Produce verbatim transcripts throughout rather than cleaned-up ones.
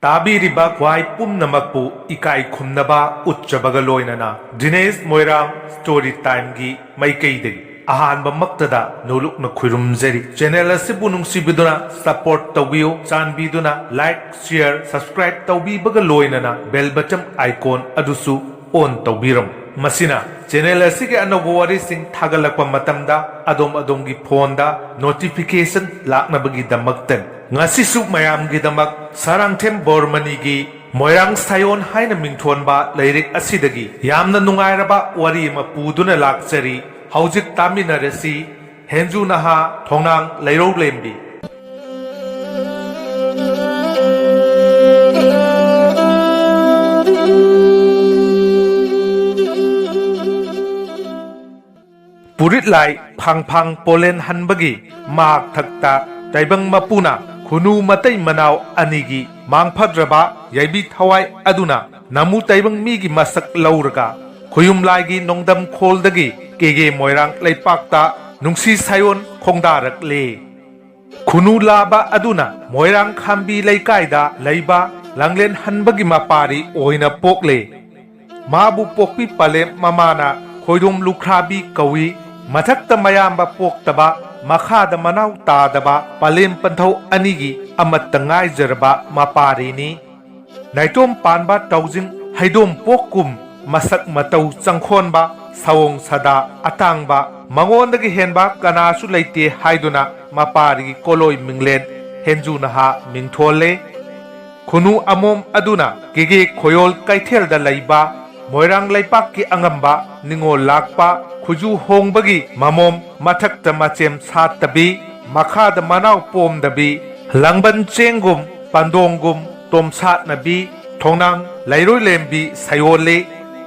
ꯇꯥꯕꯤꯔꯤꯕ ꯈ꯭ꯋꯥꯏ ꯄꯨꯝꯅꯃꯛꯄꯨ ꯏꯀꯥꯏ ꯈꯨꯝꯅꯕ ꯎꯠꯆꯕꯒ ꯂꯣꯏꯅꯅ ꯗꯤꯅꯦꯁ ꯃꯣꯏꯔꯥꯡ ꯁ꯭ꯇꯣꯔꯤ ꯇꯥꯏꯝꯒꯤ ꯃꯥꯏꯀꯩꯗꯒꯤ ꯑꯍꯥꯟꯕꯃꯛꯇꯗ ꯅꯣꯂꯨꯛꯅ ꯈꯨꯔꯨꯝꯖꯔꯤ꯫ ꯆꯦꯅꯦꯜ ꯑꯁꯤꯕꯨ ꯅꯨꯡꯁꯤꯕꯤꯗꯨꯅ ꯁꯄꯣꯔꯠ ꯇꯧꯕꯤꯌꯨ꯫ ꯆꯥꯟꯕꯤꯗꯨꯅ ꯂꯥꯏꯛ, ꯁꯤꯌꯔ, ꯁꯕꯁꯀ꯭ꯔꯥꯏꯕ ꯇꯧꯕꯤꯕꯒ ꯂꯣꯏꯅꯅ ꯕꯦꯜ ꯕꯇꯟ ꯑꯥꯏꯀꯣꯟ ꯑꯗꯨꯁꯨ ꯑꯣꯟ ꯇꯧꯕꯤꯔꯝꯃꯨ꯫ ꯃꯁꯤꯅ ꯆꯦꯅꯦꯜ ꯑꯁꯤꯒꯤ ꯑꯅꯧꯕ ꯋꯥꯔꯤꯁꯤꯡ ꯊꯥꯒꯠꯂꯛꯄ ꯃꯇꯝꯗ ꯑꯗꯣꯝ ꯑꯗꯣꯝꯒꯤ ꯐꯣꯟꯗ ꯅꯣꯇꯤꯐꯤꯀꯦꯁꯟ ꯂꯥꯛꯅꯕꯒꯤꯗꯃꯛꯇꯅꯤ꯫ ꯉꯁꯤꯁꯨ ꯃꯌꯥꯝꯒꯤꯗꯃꯛ ꯁꯥꯔꯥꯡꯊꯦꯝ ꯕꯣꯔꯃꯅꯤꯒꯤ ꯃꯣꯏꯔꯥꯡ ꯁꯥꯌꯣꯟ ꯍꯥꯏꯅ ꯃꯤꯡꯊꯣꯟꯕ ꯂꯥꯏꯔꯤꯛ ꯑꯁꯤꯗꯒꯤ ꯌꯥꯝꯅ ꯅꯨꯡꯉꯥꯏꯔꯕ ꯋꯥꯔꯤ ꯑꯃ ꯄꯨꯗꯨꯅ ꯂꯥꯛꯆꯔꯤ꯫ ꯍꯧꯖꯤꯛ ꯇꯥꯃꯤꯟꯅꯔꯁꯤ꯫ ꯍꯦꯟꯖꯨ ꯅꯍꯥ ꯊꯣꯡꯅꯥꯡ ꯂꯩꯔꯧꯂꯦꯝꯕꯤ꯫ ꯄꯨꯔꯤꯠ ꯂꯥꯏ ꯐꯥꯡ ꯐꯥꯡ ꯄꯣꯂꯦꯟ ꯍꯟꯕꯒꯤ ꯃꯍꯥꯛ ꯊꯛꯇ ꯇꯥꯏꯕꯪ ꯃꯄꯨꯅ ꯈꯨꯅꯨ ꯃꯇꯩ ꯃꯅꯥꯎ ꯑꯅꯤꯒꯤ ꯃꯥꯡꯐꯗ꯭ꯔꯕ ꯌꯥꯏꯕꯤ ꯊꯋꯥꯏ ꯑꯗꯨꯅ ꯅꯃꯨ ꯇꯥꯏꯕꯪ ꯃꯤꯒꯤ ꯃꯁꯛ ꯂꯧꯔꯒ ꯈꯨꯌꯨꯝ ꯂꯥꯏꯒꯤ ꯅꯣꯡꯗꯝ ꯈꯣꯜꯗꯒꯤ ꯀꯦꯒꯦ ꯃꯣꯏꯔꯥꯡ ꯂꯩꯄꯥꯛꯇ ꯅꯨꯡꯁꯤ ꯁꯥꯌꯣꯟ ꯈꯣꯡꯗꯥꯔꯛꯂꯦ꯫ ꯈꯨꯅꯨ ꯂꯥꯕ ꯑꯗꯨꯅ ꯃꯣꯏꯔꯥꯡ ꯈꯥꯝꯕꯤ ꯂꯩꯀꯥꯏꯗ ꯂꯩꯕ ꯂꯥꯡꯂꯦꯟ ꯍꯟꯕꯒꯤ ꯃꯄꯥꯔꯤ ꯑꯣꯏꯅ ꯄꯣꯛꯂꯦ꯫ ꯃꯥꯕꯨ ꯄꯣꯛꯄꯤ ꯄꯂꯦꯝ ꯃꯃꯥꯅ ꯈꯣꯏꯗꯣꯝ ꯂꯨꯈ꯭ꯔꯥꯕꯤ ꯀꯧꯏ꯫ ꯃꯊꯛꯇ ꯃꯌꯥꯝꯕ ꯄꯣꯛꯇꯕ, ꯃꯈꯥꯗ ꯃꯅꯥꯎ ꯇꯥꯗꯕ ꯄꯂꯦꯝ ꯄꯟꯊꯧ ꯑꯅꯤꯒꯤ ꯑꯃꯠꯇ ꯉꯥꯏꯖꯔꯕ ꯃꯄꯥꯔꯤꯅꯤ꯫ ꯅꯥꯏꯇꯣꯝ ꯄꯥꯟꯕ ꯇꯥꯎꯖꯤꯡ ꯍꯩꯗꯣꯝ ꯄꯣꯛꯀꯨꯝ ꯃꯁꯛ ꯃꯇꯧ ꯆꯪꯈꯣꯟꯕ, ꯁꯑꯣꯡ ꯁꯥꯗꯥ ꯑꯇꯥꯡꯕ, ꯃꯉꯣꯟꯗꯒꯤ ꯍꯦꯟꯕ ꯀꯅꯥꯁꯨ ꯂꯩꯇꯦ ꯍꯥꯏꯗꯨꯅ ꯃꯄꯥꯔꯤꯒꯤ ꯀꯣꯂꯣꯏ ꯃꯤꯡꯂꯦꯟ ꯍꯦꯟꯖꯨ ꯅꯍꯥ ꯃꯤꯡꯊꯣꯜꯂꯦ꯫ ꯈꯨꯅꯨ ꯑꯃꯣꯝ ꯑꯗꯨꯅ ꯀꯦꯒꯦ ꯈꯣꯌꯣꯜ ꯀꯩꯊꯦꯜꯗ ꯂꯩꯕ ꯃꯣꯏꯔꯥꯡ ꯂꯩꯄꯥꯛꯀꯤ ꯑꯉꯝꯕ ꯅꯤꯉꯣꯜ ꯂꯥꯛꯄ ꯈꯨꯖꯨ ꯍꯣꯡꯕꯒꯤ ꯃꯃꯣꯝ ꯃꯊꯛꯇ ꯃꯆꯦꯝ ꯁꯥꯠꯇꯕꯤ, ꯃꯈꯥꯗ ꯃꯅꯥꯎ ꯄꯣꯝꯗꯕꯤ, ꯂꯥꯡꯕꯟ ꯆꯦꯡꯒꯨꯝ, ꯄꯥꯟꯗꯣꯡꯒꯨꯝ ꯇꯣꯝꯁꯥꯠꯅꯕꯤ, ꯊꯣꯡꯅꯥꯡ ꯂꯩꯔꯣꯏꯂꯦꯝꯕꯤ ꯁꯌꯣꯜꯂꯤ꯫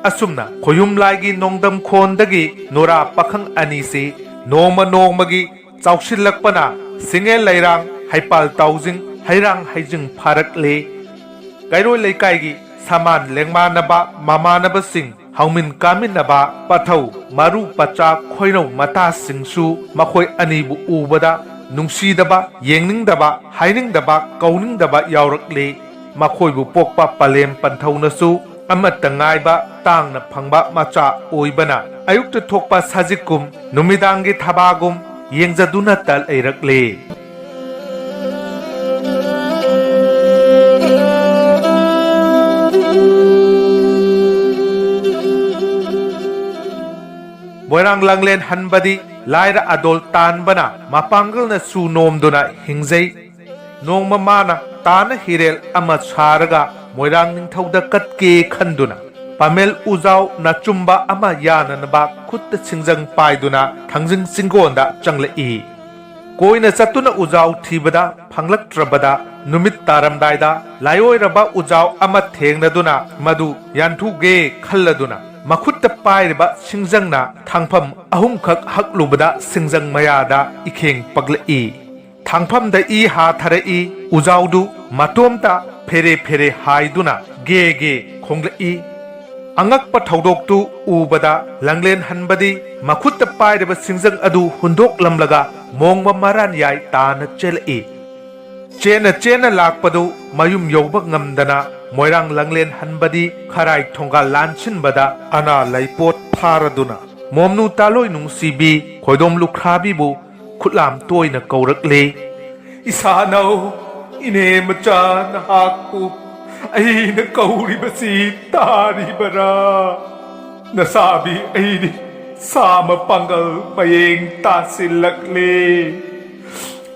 ꯑꯁꯨꯝꯅ ꯈꯣꯌꯨꯝ ꯂꯥꯏꯒꯤ ꯅꯣꯡꯗꯝ ꯈꯣꯟꯗꯒꯤ ꯅꯨꯔꯥ ꯄꯥꯈꯪ ꯑꯅꯤꯁꯤ ꯅꯣꯡꯃ ꯅꯣꯡꯃꯒꯤ ꯆꯥꯎꯁꯤꯜꯂꯛꯄꯅ ꯁꯤꯡꯉꯦ ꯂꯩꯔꯥꯡ, ꯍꯩꯄꯥꯜ ꯇꯥꯎꯖꯤꯡ, ꯍꯩꯔꯥꯡ ꯍꯩꯖꯤꯡ ꯐꯥꯔꯛꯂꯦ꯫ ꯀꯩꯔꯣꯏ ꯂꯩꯀꯥꯏꯒꯤ ꯁꯃꯥꯟ ꯂꯦꯡꯃꯥꯟꯅꯕ ꯃꯃꯥꯟꯅꯕꯁꯤꯡ, ꯍꯧꯃꯤꯟ ꯀꯥꯃꯤꯟꯅꯕ ꯄꯥꯊꯧ, ꯃꯔꯨ ꯄꯆꯥ, ꯈꯣꯏꯅꯧ ꯃꯇꯥꯁꯤꯡꯁꯨ ꯃꯈꯣꯏ ꯑꯅꯤꯕꯨ ꯎꯕꯗ ꯅꯨꯡꯁꯤꯗꯕ, ꯌꯦꯡꯅꯤꯡꯗꯕ, ꯍꯥꯏꯅꯤꯡꯗꯕ, ꯀꯧꯅꯤꯡꯗꯕ ꯌꯥꯎꯔꯛꯂꯤ꯫ ꯃꯈꯣꯏꯕꯨ ꯄꯣꯛꯄ ꯄꯂꯦꯝ ꯄꯟꯊꯧꯅꯁꯨ ꯑꯃꯠꯇ ꯉꯥꯏꯕ ꯇꯥꯡꯅ ꯐꯪꯕ ꯃꯆꯥ ꯑꯣꯏꯕꯅ, ꯑꯌꯨꯛꯇ ꯊꯣꯛꯄ ꯁꯖꯤꯛꯀꯨꯝ ꯅꯨꯃꯤꯗꯥꯡꯒꯤ ꯊꯕꯥꯒꯨꯝ ꯌꯦꯡꯖꯗꯨꯅꯇ ꯂꯩꯔꯛꯂꯦ꯫ ꯃꯣꯏꯔꯥꯡ ꯂꯥꯡꯂꯦꯟ ꯍꯟꯕꯗꯤ ꯂꯥꯏꯔ ꯑꯗꯣꯜ ꯇꯥꯟꯕꯅ ꯃꯄꯥꯡꯒꯜꯅ ꯁꯨ ꯅꯣꯝꯗꯨꯅ ꯍꯤꯡꯖꯩ꯫ ꯅꯣꯡꯃ ꯃꯥꯅ ꯇꯥꯅ ꯍꯤꯔꯦꯜ ꯑꯃ ꯁꯥꯔꯒ ꯃꯣꯏꯔꯥꯡ ꯅꯤꯡꯊꯧꯗ ꯀꯠꯀꯦ ꯈꯟꯗꯨꯅ ꯄꯥꯃꯦꯜ ꯎꯖꯥꯎ ꯅꯥꯆꯨꯝꯕ ꯑꯃ ꯌꯥꯅꯅꯕ ꯈꯨꯠꯇ ꯁꯤꯡꯖꯪ ꯄꯥꯏꯗꯨꯅ ꯊꯥꯡꯖꯤꯡ ꯆꯤꯡꯒꯣꯟꯗ ꯆꯪꯂꯛꯏ꯫ ꯀꯣꯏꯅ ꯆꯠꯇꯨꯅ ꯎꯖꯥꯎ ꯊꯤꯕꯗ ꯐꯪꯂꯛꯇ꯭ꯔꯕꯗ, ꯅꯨꯃꯤꯠ ꯇꯥꯔꯝꯗꯥꯏꯗ ꯂꯥꯏꯑꯣꯏꯔꯕ ꯎꯖꯥꯎ ꯑꯃ ꯊꯦꯡꯅꯗꯨꯅ ꯃꯗꯨ ꯌꯥꯟꯊꯨꯒꯦ ꯈꯜꯂꯗꯨꯅ ꯃꯈꯨꯠꯇ ꯄꯥꯏꯔꯤꯕ ꯁꯤꯡꯖꯪꯅ ꯊꯥꯡꯐꯝ ꯑꯍꯨꯝꯈꯛ ꯍꯛꯂꯨꯕꯗ ꯁꯤꯡꯖꯪ ꯃꯌꯥꯗ ꯏꯈꯦꯡ ꯄꯛꯂꯛꯏ꯫ ꯊꯥꯡꯐꯝꯗ ꯏ ꯍꯥꯊꯔꯛꯏ꯫ ꯎꯖꯥꯎꯗꯨ ꯃꯇꯣꯝꯇ ꯐꯦꯔꯦ ꯐꯦꯔꯦ ꯍꯥꯏꯗꯨꯅ ꯒꯦ ꯒꯦ ꯈꯣꯡꯂꯛꯏ꯫ ꯑꯉꯛꯄ ꯊꯧꯗꯣꯛꯇꯨ ꯎꯕꯗ ꯂꯥꯡꯂꯦꯟ ꯍꯟꯕꯗꯤ ꯃꯈꯨꯠꯇ ꯄꯥꯏꯔꯤꯕ ꯁꯤꯡꯖꯪ ꯑꯗꯨ ꯍꯨꯟꯗꯣꯛꯂꯝꯂꯒ ꯃꯣꯡꯕ ꯃꯔꯥꯟ ꯌꯥꯏ ꯇꯥꯅ ꯆꯦꯜꯂꯛꯏ꯫ ꯆꯦꯟꯅ ꯆꯦꯟꯅ ꯂꯥꯛꯄꯗꯨ ꯃꯌꯨꯝ ꯌꯧꯕ ꯉꯝꯗꯅ ꯃꯣꯏꯔꯥꯡ ꯂꯥꯡꯂꯦꯟ ꯍꯟꯕꯗꯤ ꯈꯔꯥꯏ ꯊꯣꯡꯒꯥꯜ ꯂꯥꯟꯁꯤꯟꯕꯗ ꯑꯅꯥ ꯂꯩꯄꯣꯠ ꯐꯥꯔꯗꯨꯅ ꯃꯣꯝꯅꯨ ꯇꯥꯂꯣꯏ ꯅꯨꯡꯁꯤꯕꯤ ꯈꯣꯏꯗꯣꯝ ꯂꯨꯈ꯭ꯔꯥꯕꯤꯕꯨ ꯈꯨꯠꯂꯥꯝ ꯇꯣꯏꯅ ꯀꯧꯔꯛꯂꯤ꯫ "ꯏꯁꯥꯅꯧ, ꯏꯅꯦ ꯃꯆꯥ ꯅꯍꯥꯛꯄꯨ ꯑꯩꯅ ꯀꯧꯔꯤꯕꯁꯤ ꯇꯥꯔꯤꯕꯔꯥ? ꯅꯁꯥꯕꯤ ꯑꯩꯗꯤ ꯁꯥ ꯃꯄꯥꯡꯒꯜ ꯃꯌꯦꯡ ꯇꯥꯁꯤꯜꯂꯛꯂꯦ꯫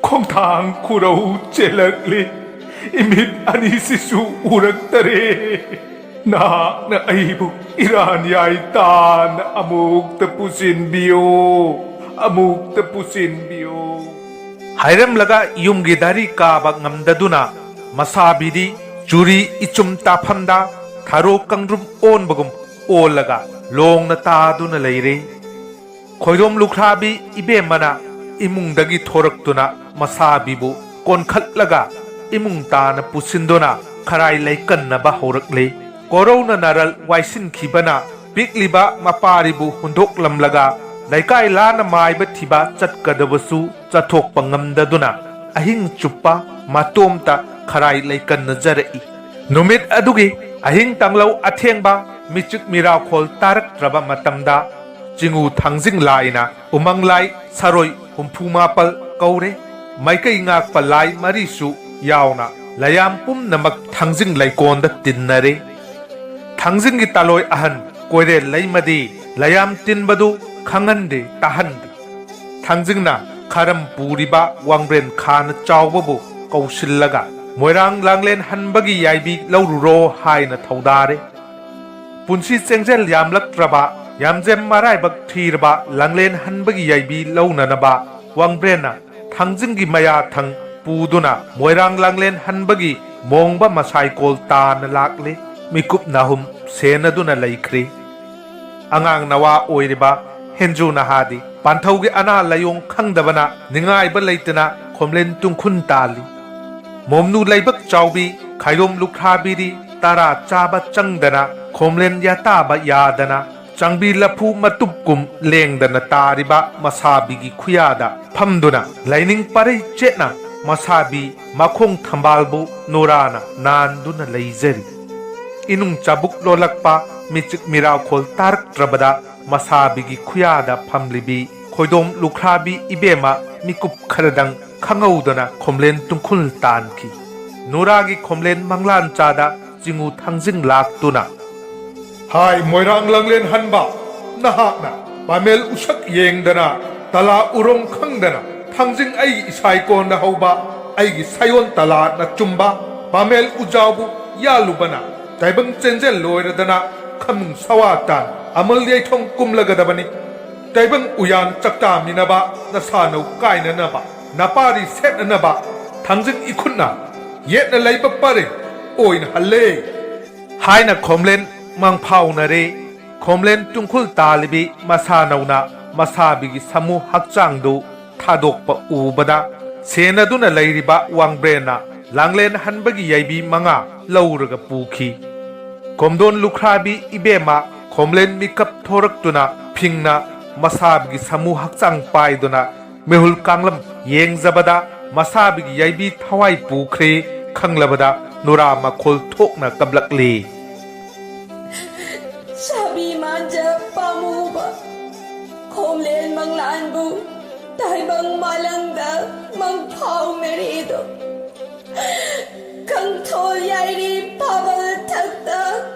ꯈꯣꯡꯊꯥꯡ ꯈꯨꯔꯧ ꯆꯦꯜꯂꯛꯂꯦ꯫ ꯏꯃꯤꯠ ꯑꯅꯤꯁꯤꯁꯨ ꯎꯔꯛꯇꯔꯦ꯫ ꯅꯍꯥꯛꯅ ꯑꯩꯕꯨ ꯏꯔꯥꯟ ꯌꯥꯏ ꯇꯥꯅ ꯑꯃꯨꯛꯇ ꯄꯨꯁꯤꯟꯕꯤꯌꯨ, ꯑꯃꯨꯛꯇ ꯄꯨꯁꯤꯟꯕꯤꯌꯨ꯫" ꯍꯥꯏꯔꯝꯂꯒ ꯌꯨꯝꯒꯤ ꯗꯥꯔꯤ ꯀꯥꯕ ꯉꯝꯗꯗꯨꯅ ꯃꯁꯥꯕꯤꯗꯤ ꯆꯨꯔꯤ ꯏꯆꯨꯝ ꯇꯥꯐꯝꯗ ꯊꯔꯣ ꯀꯪꯗ꯭ꯔꯨꯝ ꯑꯣꯟꯕꯒꯨꯝ ꯑꯣꯜꯂꯒ ꯂꯣꯡꯅ ꯇꯥꯗꯨꯅ ꯂꯩꯔꯦ꯫ ꯈꯣꯏꯗꯣꯝ ꯂꯨꯈ꯭ꯔꯥꯕꯤ ꯏꯕꯦꯝꯃꯅ ꯏꯃꯨꯡꯗꯒꯤ ꯊꯣꯔꯛꯇꯨꯅ ꯃꯁꯥꯕꯤꯕꯨ ꯀꯣꯟꯈꯠꯂꯒ ꯏꯃꯨꯡ ꯇꯥꯅ ꯄꯨꯁꯤꯟꯗꯨꯅ ꯈꯔꯥꯏ ꯂꯩꯀꯟꯅꯕ ꯍꯧꯔꯛꯂꯦ꯫ ꯀꯣꯔꯧꯅ ꯅꯔꯜ ꯋꯥꯏꯁꯤꯟꯈꯤꯕꯅ ꯄꯤꯛꯂꯤꯕ ꯃꯄꯥꯔꯤꯕꯨ ꯍꯨꯟꯗꯣꯛꯂꯝꯂꯒ ꯂꯩꯀꯥꯏ ꯂꯥꯟꯅ ꯃꯥꯏꯕ ꯊꯤꯕ ꯆꯠꯀꯗꯕꯁꯨ ꯆꯠꯊꯣꯛꯄ ꯉꯝꯗꯗꯨꯅ ꯑꯍꯤꯡ ꯆꯨꯞꯄ ꯃꯇꯣꯝꯇ ꯈꯔꯥꯏ ꯂꯩꯀꯟꯅꯖꯔꯛꯏ꯫ ꯅꯨꯃꯤꯠ ꯑꯗꯨꯒꯤ ꯑꯍꯤꯡ ꯇꯥꯡꯂꯧ ꯑꯊꯦꯡꯕ ꯃꯤꯆꯤꯛ ꯃꯤꯔꯥꯎꯈꯣꯜ ꯇꯥꯔꯛꯇ꯭ꯔꯕ ꯃꯇꯝꯗ ꯆꯤꯉꯨ ꯊꯥꯡꯖꯤꯡ ꯂꯥꯏꯅ ꯎꯃꯪ ꯂꯥꯏ ꯁꯔꯣꯏ ꯍꯨꯝꯐꯨ ꯃꯥꯄꯜ ꯀꯧꯔꯦ꯫ ꯃꯥꯏꯀꯩ ꯉꯥꯛꯄ ꯂꯥꯏ ꯃꯔꯤꯁꯨ ꯌꯥꯎꯅ ꯂꯌꯥꯝ ꯄꯨꯝꯅꯃꯛ ꯊꯥꯡꯖꯤꯡ ꯂꯩꯀꯣꯟꯗ ꯇꯤꯟꯅꯔꯦ꯫ ꯊꯥꯡꯖꯤꯡꯒꯤ ꯇꯥꯂꯣꯏ ꯑꯍꯟ ꯀꯣꯏꯔꯦꯜ ꯂꯩꯃꯗꯤ ꯂꯌꯥꯝ ꯇꯤꯟꯕꯗꯨ ꯈꯪꯍꯟꯗꯦ, ꯇꯥꯍꯟꯗꯦ꯫ ꯊꯥꯡꯖꯤꯡꯅ ꯈꯔꯝ ꯄꯨꯔꯤꯕ ꯋꯥꯡꯕ꯭ꯔꯦꯟ ꯈꯥꯅ ꯆꯥꯎꯕꯕꯨ ꯀꯧꯁꯤꯜꯂꯒ ꯃꯣꯏꯔꯥꯡ ꯂꯥꯡꯂꯦꯟ ꯍꯟꯕꯒꯤ ꯌꯥꯏꯕꯤ ꯂꯧꯔꯨꯔꯣ ꯍꯥꯏꯅ ꯊꯧꯗꯥꯔꯦ꯫ ꯄꯨꯟꯁꯤ ꯆꯦꯡꯖꯦꯜ ꯌꯥꯝꯂꯛꯇ꯭ꯔꯕ, ꯌꯥꯝꯖꯦꯝ ꯃꯔꯥꯏꯕꯛ ꯊꯤꯔꯕ ꯂꯥꯡꯂꯦꯟ ꯍꯟꯕꯒꯤ ꯌꯥꯏꯕꯤ ꯂꯧꯅꯅꯕ ꯋꯥꯡꯕ꯭ꯔꯦꯟꯅ ꯊꯥꯡꯖꯤꯡꯒꯤ ꯃꯌꯥ ꯊꯪ ꯄꯨꯗꯨꯅ ꯃꯣꯏꯔꯥꯡ ꯂꯥꯡꯂꯦꯟ ꯍꯟꯕꯒꯤ ꯃꯣꯡꯕ ꯃꯁꯥꯏꯀꯣꯜ ꯇꯥꯅ ꯂꯥꯛꯂꯦ꯫ ꯃꯤꯀꯨꯞ ꯅꯥꯍꯨꯝ ꯁꯦꯟꯅꯗꯨꯅ ꯂꯩꯈ꯭ꯔꯦ꯫ ꯑꯉꯥꯡ ꯅꯋꯥ ꯑꯣꯏꯔꯤꯕ ꯍꯦꯟꯖꯨ ꯅꯍꯥꯗꯤ ꯄꯥꯟꯊꯧꯒꯤ ꯑꯅꯥ ꯂꯥꯏꯌꯣꯡ ꯈꯪꯗꯕꯅ ꯅꯤꯡꯉꯥꯏꯕ ꯂꯩꯇꯅ ꯈꯣꯝꯂꯦꯟ ꯇꯨꯡꯈꯨꯟ ꯇꯥꯜꯂꯤ꯫ ꯃꯣꯝꯅꯨ ꯂꯩꯕꯛ ꯆꯥꯎꯕꯤ ꯈꯥꯏꯗꯣꯝ ꯂꯨꯈ꯭ꯔꯥꯕꯤꯗꯤ ꯇꯔꯥ ꯆꯥꯕ ꯆꯪꯗꯅ ꯈꯣꯝꯂꯦꯟ ꯌꯥꯇꯥꯕ ꯌꯥꯗꯅ ꯆꯥꯡꯕꯤ ꯂꯐꯨ ꯃꯇꯨꯞ ꯀꯨꯝ ꯂꯦꯡꯗꯅ ꯇꯥꯔꯤꯕ ꯃꯁꯥꯕꯤꯒꯤ ꯈꯨꯌꯥꯗ ꯐꯝꯗꯨꯅ ꯂꯥꯏꯅꯤꯡ ꯄꯔꯩ ꯆꯦꯠꯅ ꯃꯁꯥꯕꯤ ꯃꯈꯣꯡ ꯊꯝꯕꯥꯜꯕꯨ ꯅꯨꯔꯥꯅ ꯅꯥꯟꯗꯨꯅ ꯂꯩꯖꯔꯤ꯫ ꯏꯅꯨꯡ ꯆꯥꯕꯨꯛ ꯂꯣꯜꯂꯛꯄ ꯃꯤꯆꯤꯛ ꯃꯤꯔꯥꯎꯈꯣꯜ ꯇꯥꯔꯛꯇ꯭ꯔꯕꯗ ꯃꯁꯥꯕꯤꯒꯤ ꯈꯨꯌꯥꯗ ꯐꯝꯂꯤꯕꯤ ꯈꯣꯏꯗꯣꯝ ꯂꯨꯈ꯭ꯔꯥꯕꯤ ꯏꯕꯦꯝꯃ ꯃꯤꯀꯨꯞ ꯈꯔꯗꯪ ꯈꯪꯍꯧꯗꯅ ꯈꯣꯝꯂꯦꯟ ꯇꯨꯡꯈꯨꯜ ꯇꯥꯟꯈꯤ꯫ ꯅꯨꯔꯥꯒꯤ ꯈꯣꯝꯂꯦꯟ ꯃꯪꯂꯥꯟ ꯆꯥꯗ ꯆꯤꯉꯨ ꯊꯥꯡꯖꯤꯡ ꯂꯥꯛꯇꯨꯅ, "ꯍꯥꯏ ꯃꯣꯏꯔꯥꯡ ꯂꯥꯡꯂꯦꯟ ꯍꯟꯕ, ꯅꯍꯥꯛꯅ ꯄꯥꯃꯦꯜ ꯎꯁꯛ ꯌꯦꯡꯗꯅ ꯇꯂꯥ ꯎꯔꯣꯡ ꯈꯪꯗꯅ ꯊꯥꯡꯖꯤꯡ ꯑꯩꯒꯤ ꯏꯁꯥꯏꯀꯣꯟꯗ ꯍꯧꯕ ꯑꯩꯒꯤ ꯁꯥꯌꯣꯟ ꯇꯂꯥꯅ ꯆꯨꯝꯕ ꯄꯥꯃꯦꯜ ꯎꯖꯥꯎꯕꯨ ꯌꯥꯜꯂꯨꯕꯅ ꯇꯥꯏꯕꯪ ꯆꯦꯟꯖꯦꯜ ꯂꯣꯏꯔꯗꯅ ꯈꯝꯅꯨꯡ ꯁꯋꯥ ꯇꯥꯟ ꯑꯃꯜ ꯌꯩꯊꯣꯡ ꯀꯨꯝꯂꯒꯗꯕꯅꯤ꯫ ꯇꯥꯏꯕꯪ ꯎꯌꯥꯟ ꯆꯥꯛꯇꯥꯃꯤꯟꯅꯕ ꯅꯁꯥꯅꯧ ꯀꯥꯏꯅꯅꯕ ꯅꯄꯥꯔꯤ ꯁꯦꯠꯅꯅꯕ ꯊꯥꯡꯖꯤꯡ ꯏꯈꯨꯠꯅ ꯌꯦꯠꯅ ꯂꯩꯕ ꯄꯔꯦꯡ ꯑꯣꯏꯅ ꯍꯜꯂꯦ" ꯍꯥꯏꯅ ꯈꯣꯝꯂꯦꯟ ꯃꯪꯐꯥꯎꯅꯔꯦ꯫ ꯈꯣꯝꯂꯦꯟ ꯇꯨꯡꯈꯨꯜ ꯇꯥꯜꯂꯤꯕꯤ ꯃꯁꯥꯅꯧꯅ ꯃꯁꯥꯕꯤꯒꯤ ꯁꯥꯃꯨ ꯍꯛꯆꯥꯡꯗꯨ ꯊꯥꯗꯣꯛꯄ ꯎꯕꯗ ꯁꯦꯟꯅꯗꯨꯅ ꯂꯩꯔꯤꯕ ꯋꯥꯡꯕ꯭ꯔꯦꯟꯅ ꯂꯥꯡꯂꯦꯟ ꯍꯟꯕꯒꯤ ꯌꯥꯏꯕꯤ ꯃꯉꯥ ꯂꯧꯔꯒ ꯄꯨꯈꯤ꯫ ꯀꯣꯝꯗꯣꯟ ꯂꯨꯈ꯭ꯔꯥꯕꯤ ꯏꯕꯦꯝꯃ ꯈꯣꯝꯂꯦꯟ ꯃꯤꯀꯞ ꯊꯣꯔꯛꯇꯨꯅ ꯐꯤꯡꯅ ꯃꯁꯥꯕꯤꯒꯤ ꯁꯥꯃꯨ ꯍꯛꯆꯥꯡ ꯄꯥꯏꯗꯨꯅ ꯃꯤꯍꯨꯜ ꯀꯥꯡꯂꯝ ꯌꯦꯡꯖꯕꯗ ꯃꯁꯥꯕꯤꯒꯤ ꯌꯥꯏꯕꯤ ꯊꯋꯥꯏ ꯄꯨꯈ꯭ꯔꯦ꯫ ꯈꯪꯂꯕꯗ ꯅꯨꯔꯥ ꯃꯈꯣꯜ ꯊꯣꯛꯅ ꯀꯞꯂꯛꯂꯤ꯫ ꯁꯥꯕꯤ ꯃꯥꯟꯖ ꯄꯥꯝꯃꯨꯕ ꯈꯣꯝꯂꯦꯟ ꯃꯪꯂꯥꯟꯕꯨ ꯇꯥꯏꯕꯪ ꯃꯥꯂꯪꯗ ꯃꯪꯐꯥꯎꯅꯔꯦꯗꯣ꯫ ꯈꯪꯊꯣꯜ ꯌꯥꯏꯔꯤ ꯐꯥꯕꯜ ꯊꯛꯇ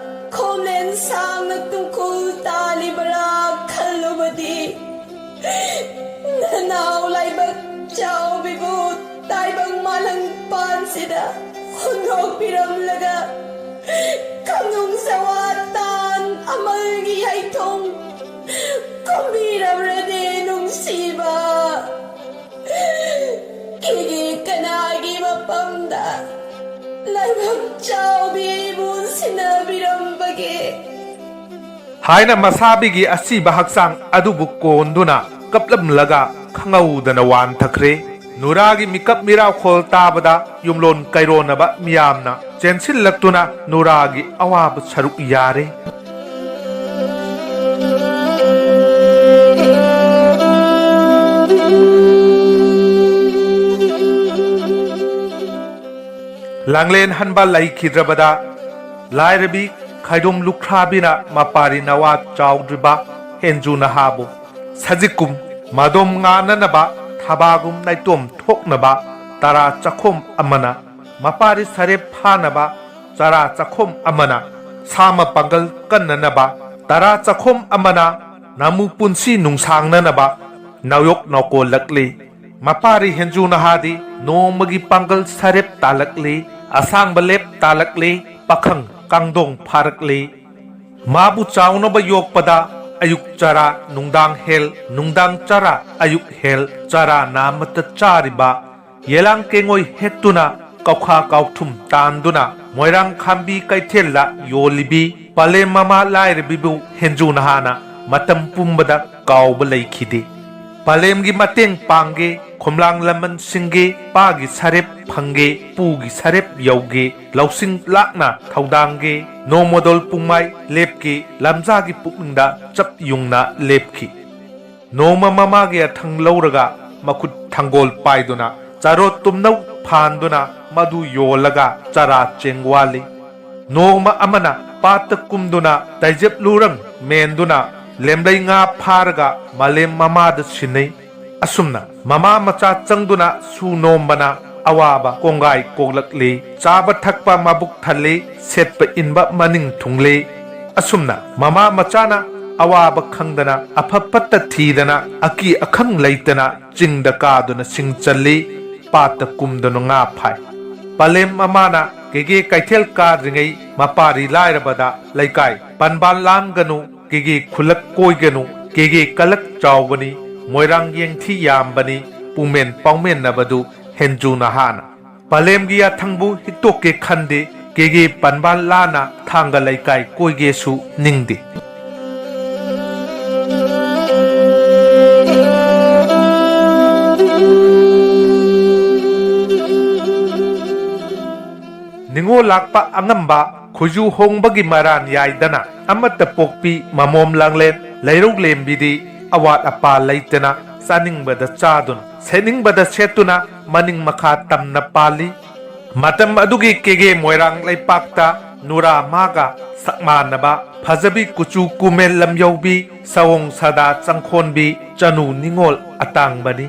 ꯈꯣꯝꯂꯦꯟ ꯁꯥꯡꯅ ꯇꯨꯡꯈꯨꯜ ꯇꯥꯜꯂꯤꯕꯔꯥ ꯈꯜꯂꯨꯕꯗꯤ ꯅꯅꯥꯎ ꯂꯥꯏꯕꯛ ꯆꯥꯎꯕꯤꯕꯨ ꯇꯥꯏꯕꯪ ꯃꯥꯂꯪ ꯄꯥꯟꯁꯤꯗ ꯍꯨꯟꯗꯣꯛꯄꯤꯔꯝꯂꯒ ꯈꯝꯅꯨꯡ ꯁꯋꯥ ꯇꯥꯟ ꯑꯃꯜꯒꯤ ꯌꯥꯏꯊꯣꯡ ꯈꯨꯝꯕꯤꯔꯝꯂꯗꯤ ꯅꯨꯡꯁꯤꯕ꯫ ꯀꯦꯒꯦ ꯀꯅꯥꯒꯤ ꯃꯐꯝꯗ ꯂꯥꯏꯕꯛ ꯆꯥꯎꯕꯤ ꯑꯩꯕꯨ ꯁꯤꯟꯅꯕꯤꯔꯝꯕꯒꯦ? ꯍꯥꯏꯅ ꯃꯁꯥꯕꯤꯒꯤ ꯑꯁꯤꯕ ꯍꯛꯆꯥꯡ ꯑꯗꯨꯕꯨ ꯀꯣꯟꯗꯨꯅ ꯀꯞꯂꯝꯂꯒ ꯈꯪꯍꯧꯗꯅ ꯋꯥꯟꯊꯈ꯭ꯔꯦ꯫ ꯅꯨꯔꯥꯒꯤ ꯃꯤꯀꯞ ꯃꯤꯔꯥꯎꯈꯣꯜ ꯇꯥꯕꯗ ꯌꯨꯝꯂꯣꯟ ꯀꯩꯔꯣꯟꯅꯕ ꯃꯤꯌꯥꯝꯅ ꯆꯦꯟꯁꯤꯜꯂꯛꯇꯨꯅ ꯅꯨꯔꯥꯒꯤ ꯑꯋꯥꯕ ꯁꯔꯨꯛ ꯌꯥꯔꯦ꯫ ꯂꯥꯡꯂꯦꯟ ꯍꯟꯕ ꯂꯩꯈꯤꯗ꯭ꯔꯕꯗ ꯂꯥꯏꯔꯕꯤ ꯈꯥꯏꯗꯣꯝ ꯂꯨꯈ꯭ꯔꯥꯕꯤꯅ ꯃꯄꯥꯔꯤ ꯅꯋꯥ ꯆꯥꯎꯗ꯭ꯔꯤꯕ ꯍꯦꯟꯖꯨ ꯅꯍꯥꯕꯨ ꯁꯖꯤꯛꯀꯨꯝ ꯃꯗꯣꯝ ꯉꯥꯅꯅꯕ, ꯊꯕꯥꯒꯨꯝ ꯅꯥꯏꯇꯣꯝ ꯊꯣꯛꯅꯕ ꯇꯔꯥ ꯆꯥꯛꯈꯣꯝ ꯑꯃꯅ, ꯃꯄꯥꯔꯤ ꯁꯔꯦꯞ ꯐꯥꯅꯕ ꯆꯔꯥ ꯆꯥꯛꯈꯣꯝ ꯑꯃꯅ, ꯁꯥ ꯃꯄꯥꯡꯒꯜ ꯀꯟꯅꯅꯕ ꯇꯔꯥ ꯆꯥꯛꯈꯣꯝ ꯑꯃꯅ, ꯅꯥꯃꯨ ꯄꯨꯟꯁꯤ ꯅꯨꯡꯁꯥꯡꯅꯅꯕ ꯅꯥꯎꯌꯣꯛ ꯅꯥꯎꯀꯣꯜꯂꯛꯂꯤ꯫ ꯃꯄꯥꯔꯤ ꯍꯦꯟꯖꯨ ꯅꯍꯥꯗꯤ ꯅꯣꯡꯃꯒꯤ ꯄꯥꯡꯒꯜ ꯁꯔꯦꯞ ꯇꯥꯜꯂꯛꯂꯤ, ꯑꯁꯥꯡꯕ ꯂꯦꯞ ꯇꯥꯜꯂꯛꯂꯤ, ꯄꯥꯈꯪ ꯀꯥꯡꯗꯣꯡ ꯐꯥꯔꯛꯂꯤ꯫ ꯃꯥꯕꯨ ꯆꯥꯎꯅꯕ ꯌꯣꯛꯄꯗ ꯑꯌꯨꯛ ꯆꯔꯥ, ꯅꯨꯡꯗꯥꯡ ꯍꯦꯜ, ꯅꯨꯡꯗꯥꯡ ꯆꯔꯥ, ꯑꯌꯨꯛ ꯍꯦꯜ, ꯆꯔꯥ ꯅꯥꯃꯠꯇ ꯆꯥꯔꯤꯕ, ꯌꯦꯂꯥꯡ ꯀꯦꯡꯉꯣꯏ ꯍꯦꯠꯇꯨꯅ ꯀꯧꯈꯥ ꯀꯥꯎꯊꯨꯝ ꯇꯥꯟꯗꯨꯅ ꯃꯣꯏꯔꯥꯡ ꯈꯥꯝꯕꯤ ꯀꯩꯊꯦꯜꯗ ꯌꯣꯜꯂꯤꯕꯤ ꯄꯂꯦꯝ ꯃꯃꯥ ꯂꯥꯏꯔꯕꯤꯕꯨ ꯍꯦꯟꯖꯨ ꯅꯍꯥꯅ ꯃꯇꯝ ꯄꯨꯝꯕꯗ ꯀꯥꯎꯕ ꯂꯩꯈꯤꯗꯦ꯫ ꯄꯂꯦꯝꯒꯤ ꯃꯇꯦꯡ ꯄꯥꯡꯒꯦ, ꯈꯣꯝꯂꯥꯡ ꯂꯃꯟꯁꯤꯡꯒꯤ ꯄꯥꯒꯤ ꯁꯔꯦꯞ ꯐꯪꯒꯦ, ꯄꯨꯒꯤ ꯁꯔꯦꯞ ꯌꯧꯒꯦ, ꯂꯧꯁꯤꯡ ꯂꯥꯛꯅ ꯊꯧꯗꯥꯡꯒꯦ, ꯅꯣꯡꯃꯗꯣꯜ ꯄꯨꯡꯃꯥꯏ ꯂꯦꯞꯀꯦ, ꯂꯝꯖꯥꯒꯤ ꯄꯨꯛꯅꯤꯡꯗ ꯆꯞ ꯌꯨꯡꯅ ꯂꯦꯞꯈꯤ꯫ ꯅꯣꯡꯃ ꯃꯃꯥꯒꯤ ꯑꯊꯪ ꯂꯧꯔꯒ ꯃꯈꯨꯠ ꯊꯪꯒꯣꯜ ꯄꯥꯏꯗꯨꯅ ꯆꯔꯣꯠ ꯇꯨꯝꯅꯧ ꯐꯥꯟꯗꯨꯅ ꯃꯗꯨ ꯌꯣꯜꯂꯒ ꯆꯔꯥ ꯆꯦꯡ ꯋꯥꯜꯂꯤ꯫ ꯅꯣꯡꯃ ꯑꯃꯅ ꯄꯥꯠꯇ ꯀꯨꯝꯗꯨꯅ ꯇꯩꯖꯦꯞ ꯂꯨꯔꯪ ꯃꯦꯟꯗꯨꯅ ꯂꯦꯝꯂꯩ ꯉꯥ ꯐꯥꯔꯒ ꯃꯥꯂꯦꯝ ꯃꯃꯥꯗ ꯁꯤꯟꯅꯩ꯫ ꯑꯁꯨꯝꯅ ꯃꯃꯥ ꯃꯆꯥ ꯆꯪꯗꯨꯅ ꯁꯨ ꯅꯣꯝꯕꯅ ꯑꯋꯥꯕ ꯀꯣꯡꯒꯥꯏ ꯀꯣꯛꯂꯛꯂꯤ꯫ ꯆꯥꯕ ꯊꯛꯄ ꯃꯕꯨꯛ ꯊꯜꯂꯤ, ꯁꯦꯠꯄ ꯏꯟꯕ ꯃꯅꯤꯡ ꯊꯨꯡꯂꯤ꯫ ꯑꯁꯨꯝꯅ ꯃꯃꯥ ꯃꯆꯥꯅ ꯑꯋꯥꯕ ꯈꯪꯗꯅ, ꯑꯐ ꯐꯠꯇ ꯊꯤꯗꯅ, ꯑꯀꯤ ꯑꯈꯪ ꯂꯩꯇꯅ ꯆꯤꯡꯗ ꯀꯥꯗꯨꯅ ꯁꯤꯡ ꯆꯜꯂꯤ, ꯄꯥꯠꯇ ꯀꯨꯝꯗꯨꯅ ꯉꯥ ꯐꯥꯏ꯫ ꯄꯂꯦꯝ ꯃꯃꯥꯅ ꯀꯦꯒꯦ ꯀꯩꯊꯦꯜ ꯀꯥꯗ꯭ꯔꯤꯉꯩ ꯃꯄꯥꯔꯤ ꯂꯥꯏꯔꯕꯗ ꯂꯩꯀꯥꯏ ꯄꯟꯕꯥꯟ ꯂꯥꯟꯒꯅꯨ, ꯀꯦꯒꯦ ꯈꯨꯂꯛ ꯀꯣꯏꯒꯅꯨ, ꯀꯦꯒꯦ ꯀꯂꯛ ꯆꯥꯎꯕꯅꯤ, ꯃꯣꯏꯔꯥꯡ ꯌꯦꯡꯊꯤ ꯌꯥꯝꯕꯅꯤ, ꯄꯨꯃꯦꯟ ꯄꯥꯎꯃꯦꯟꯅꯕꯗꯨ ꯍꯦꯟꯖꯨ ꯅꯍꯥꯅ꯫ ꯄꯂꯦꯝꯒꯤ ꯌꯥꯊꯪꯕꯨ ꯍꯤꯛꯇꯣꯛꯀꯦ ꯈꯟꯗꯦ, ꯀꯦꯒꯦ ꯄꯟꯕꯥꯟ ꯂꯥꯟꯅ ꯊꯥꯡꯒ ꯂꯩꯀꯥꯏ ꯀꯣꯏꯒꯦꯁꯨ ꯅꯤꯡꯗꯦ꯫ ꯅꯤꯉꯣꯜ ꯂꯥꯛꯄ ꯑꯉꯝꯕ ꯈꯨꯖꯨ ꯍꯣꯡꯕꯒꯤ ꯃꯔꯥꯟ ꯌꯥꯏꯗꯅ ꯑꯃꯠꯇ ꯄꯣꯛꯄꯤ ꯃꯃꯣꯝ ꯂꯥꯡꯂꯦꯟ ꯂꯩꯔꯧ ꯂꯦꯝꯕꯤꯗꯤ ꯑꯋꯥꯠ ꯑꯄꯥ ꯂꯩꯇꯅ ꯆꯥꯅꯤꯡꯕꯗ ꯆꯥꯗꯨꯅ ꯁꯦꯠꯅꯤꯡꯕꯗ ꯁꯦꯠꯇꯨꯅ ꯃꯅꯤꯡ ꯃꯈꯥ ꯇꯝꯅ ꯄꯥꯜꯂꯤ꯫ ꯃꯇꯝ ꯑꯗꯨꯒꯤ ꯀꯦꯒꯦ ꯃꯣꯏꯔꯥꯡ ꯂꯩꯄꯥꯛꯇ ꯅꯨꯔꯥ ꯃꯥꯒ ꯁꯛꯃꯥꯟꯅꯕ ꯐꯖꯕꯤ ꯀꯨꯆꯨ ꯀꯨꯃꯦꯜ ꯂꯝꯌꯧꯕꯤ ꯁꯑꯣꯡ ꯁꯥꯗꯥ ꯆꯪꯈꯣꯟꯕꯤ ꯆꯅꯨ ꯅꯤꯉꯣꯜ ꯑꯇꯥꯡꯕꯅꯤ꯫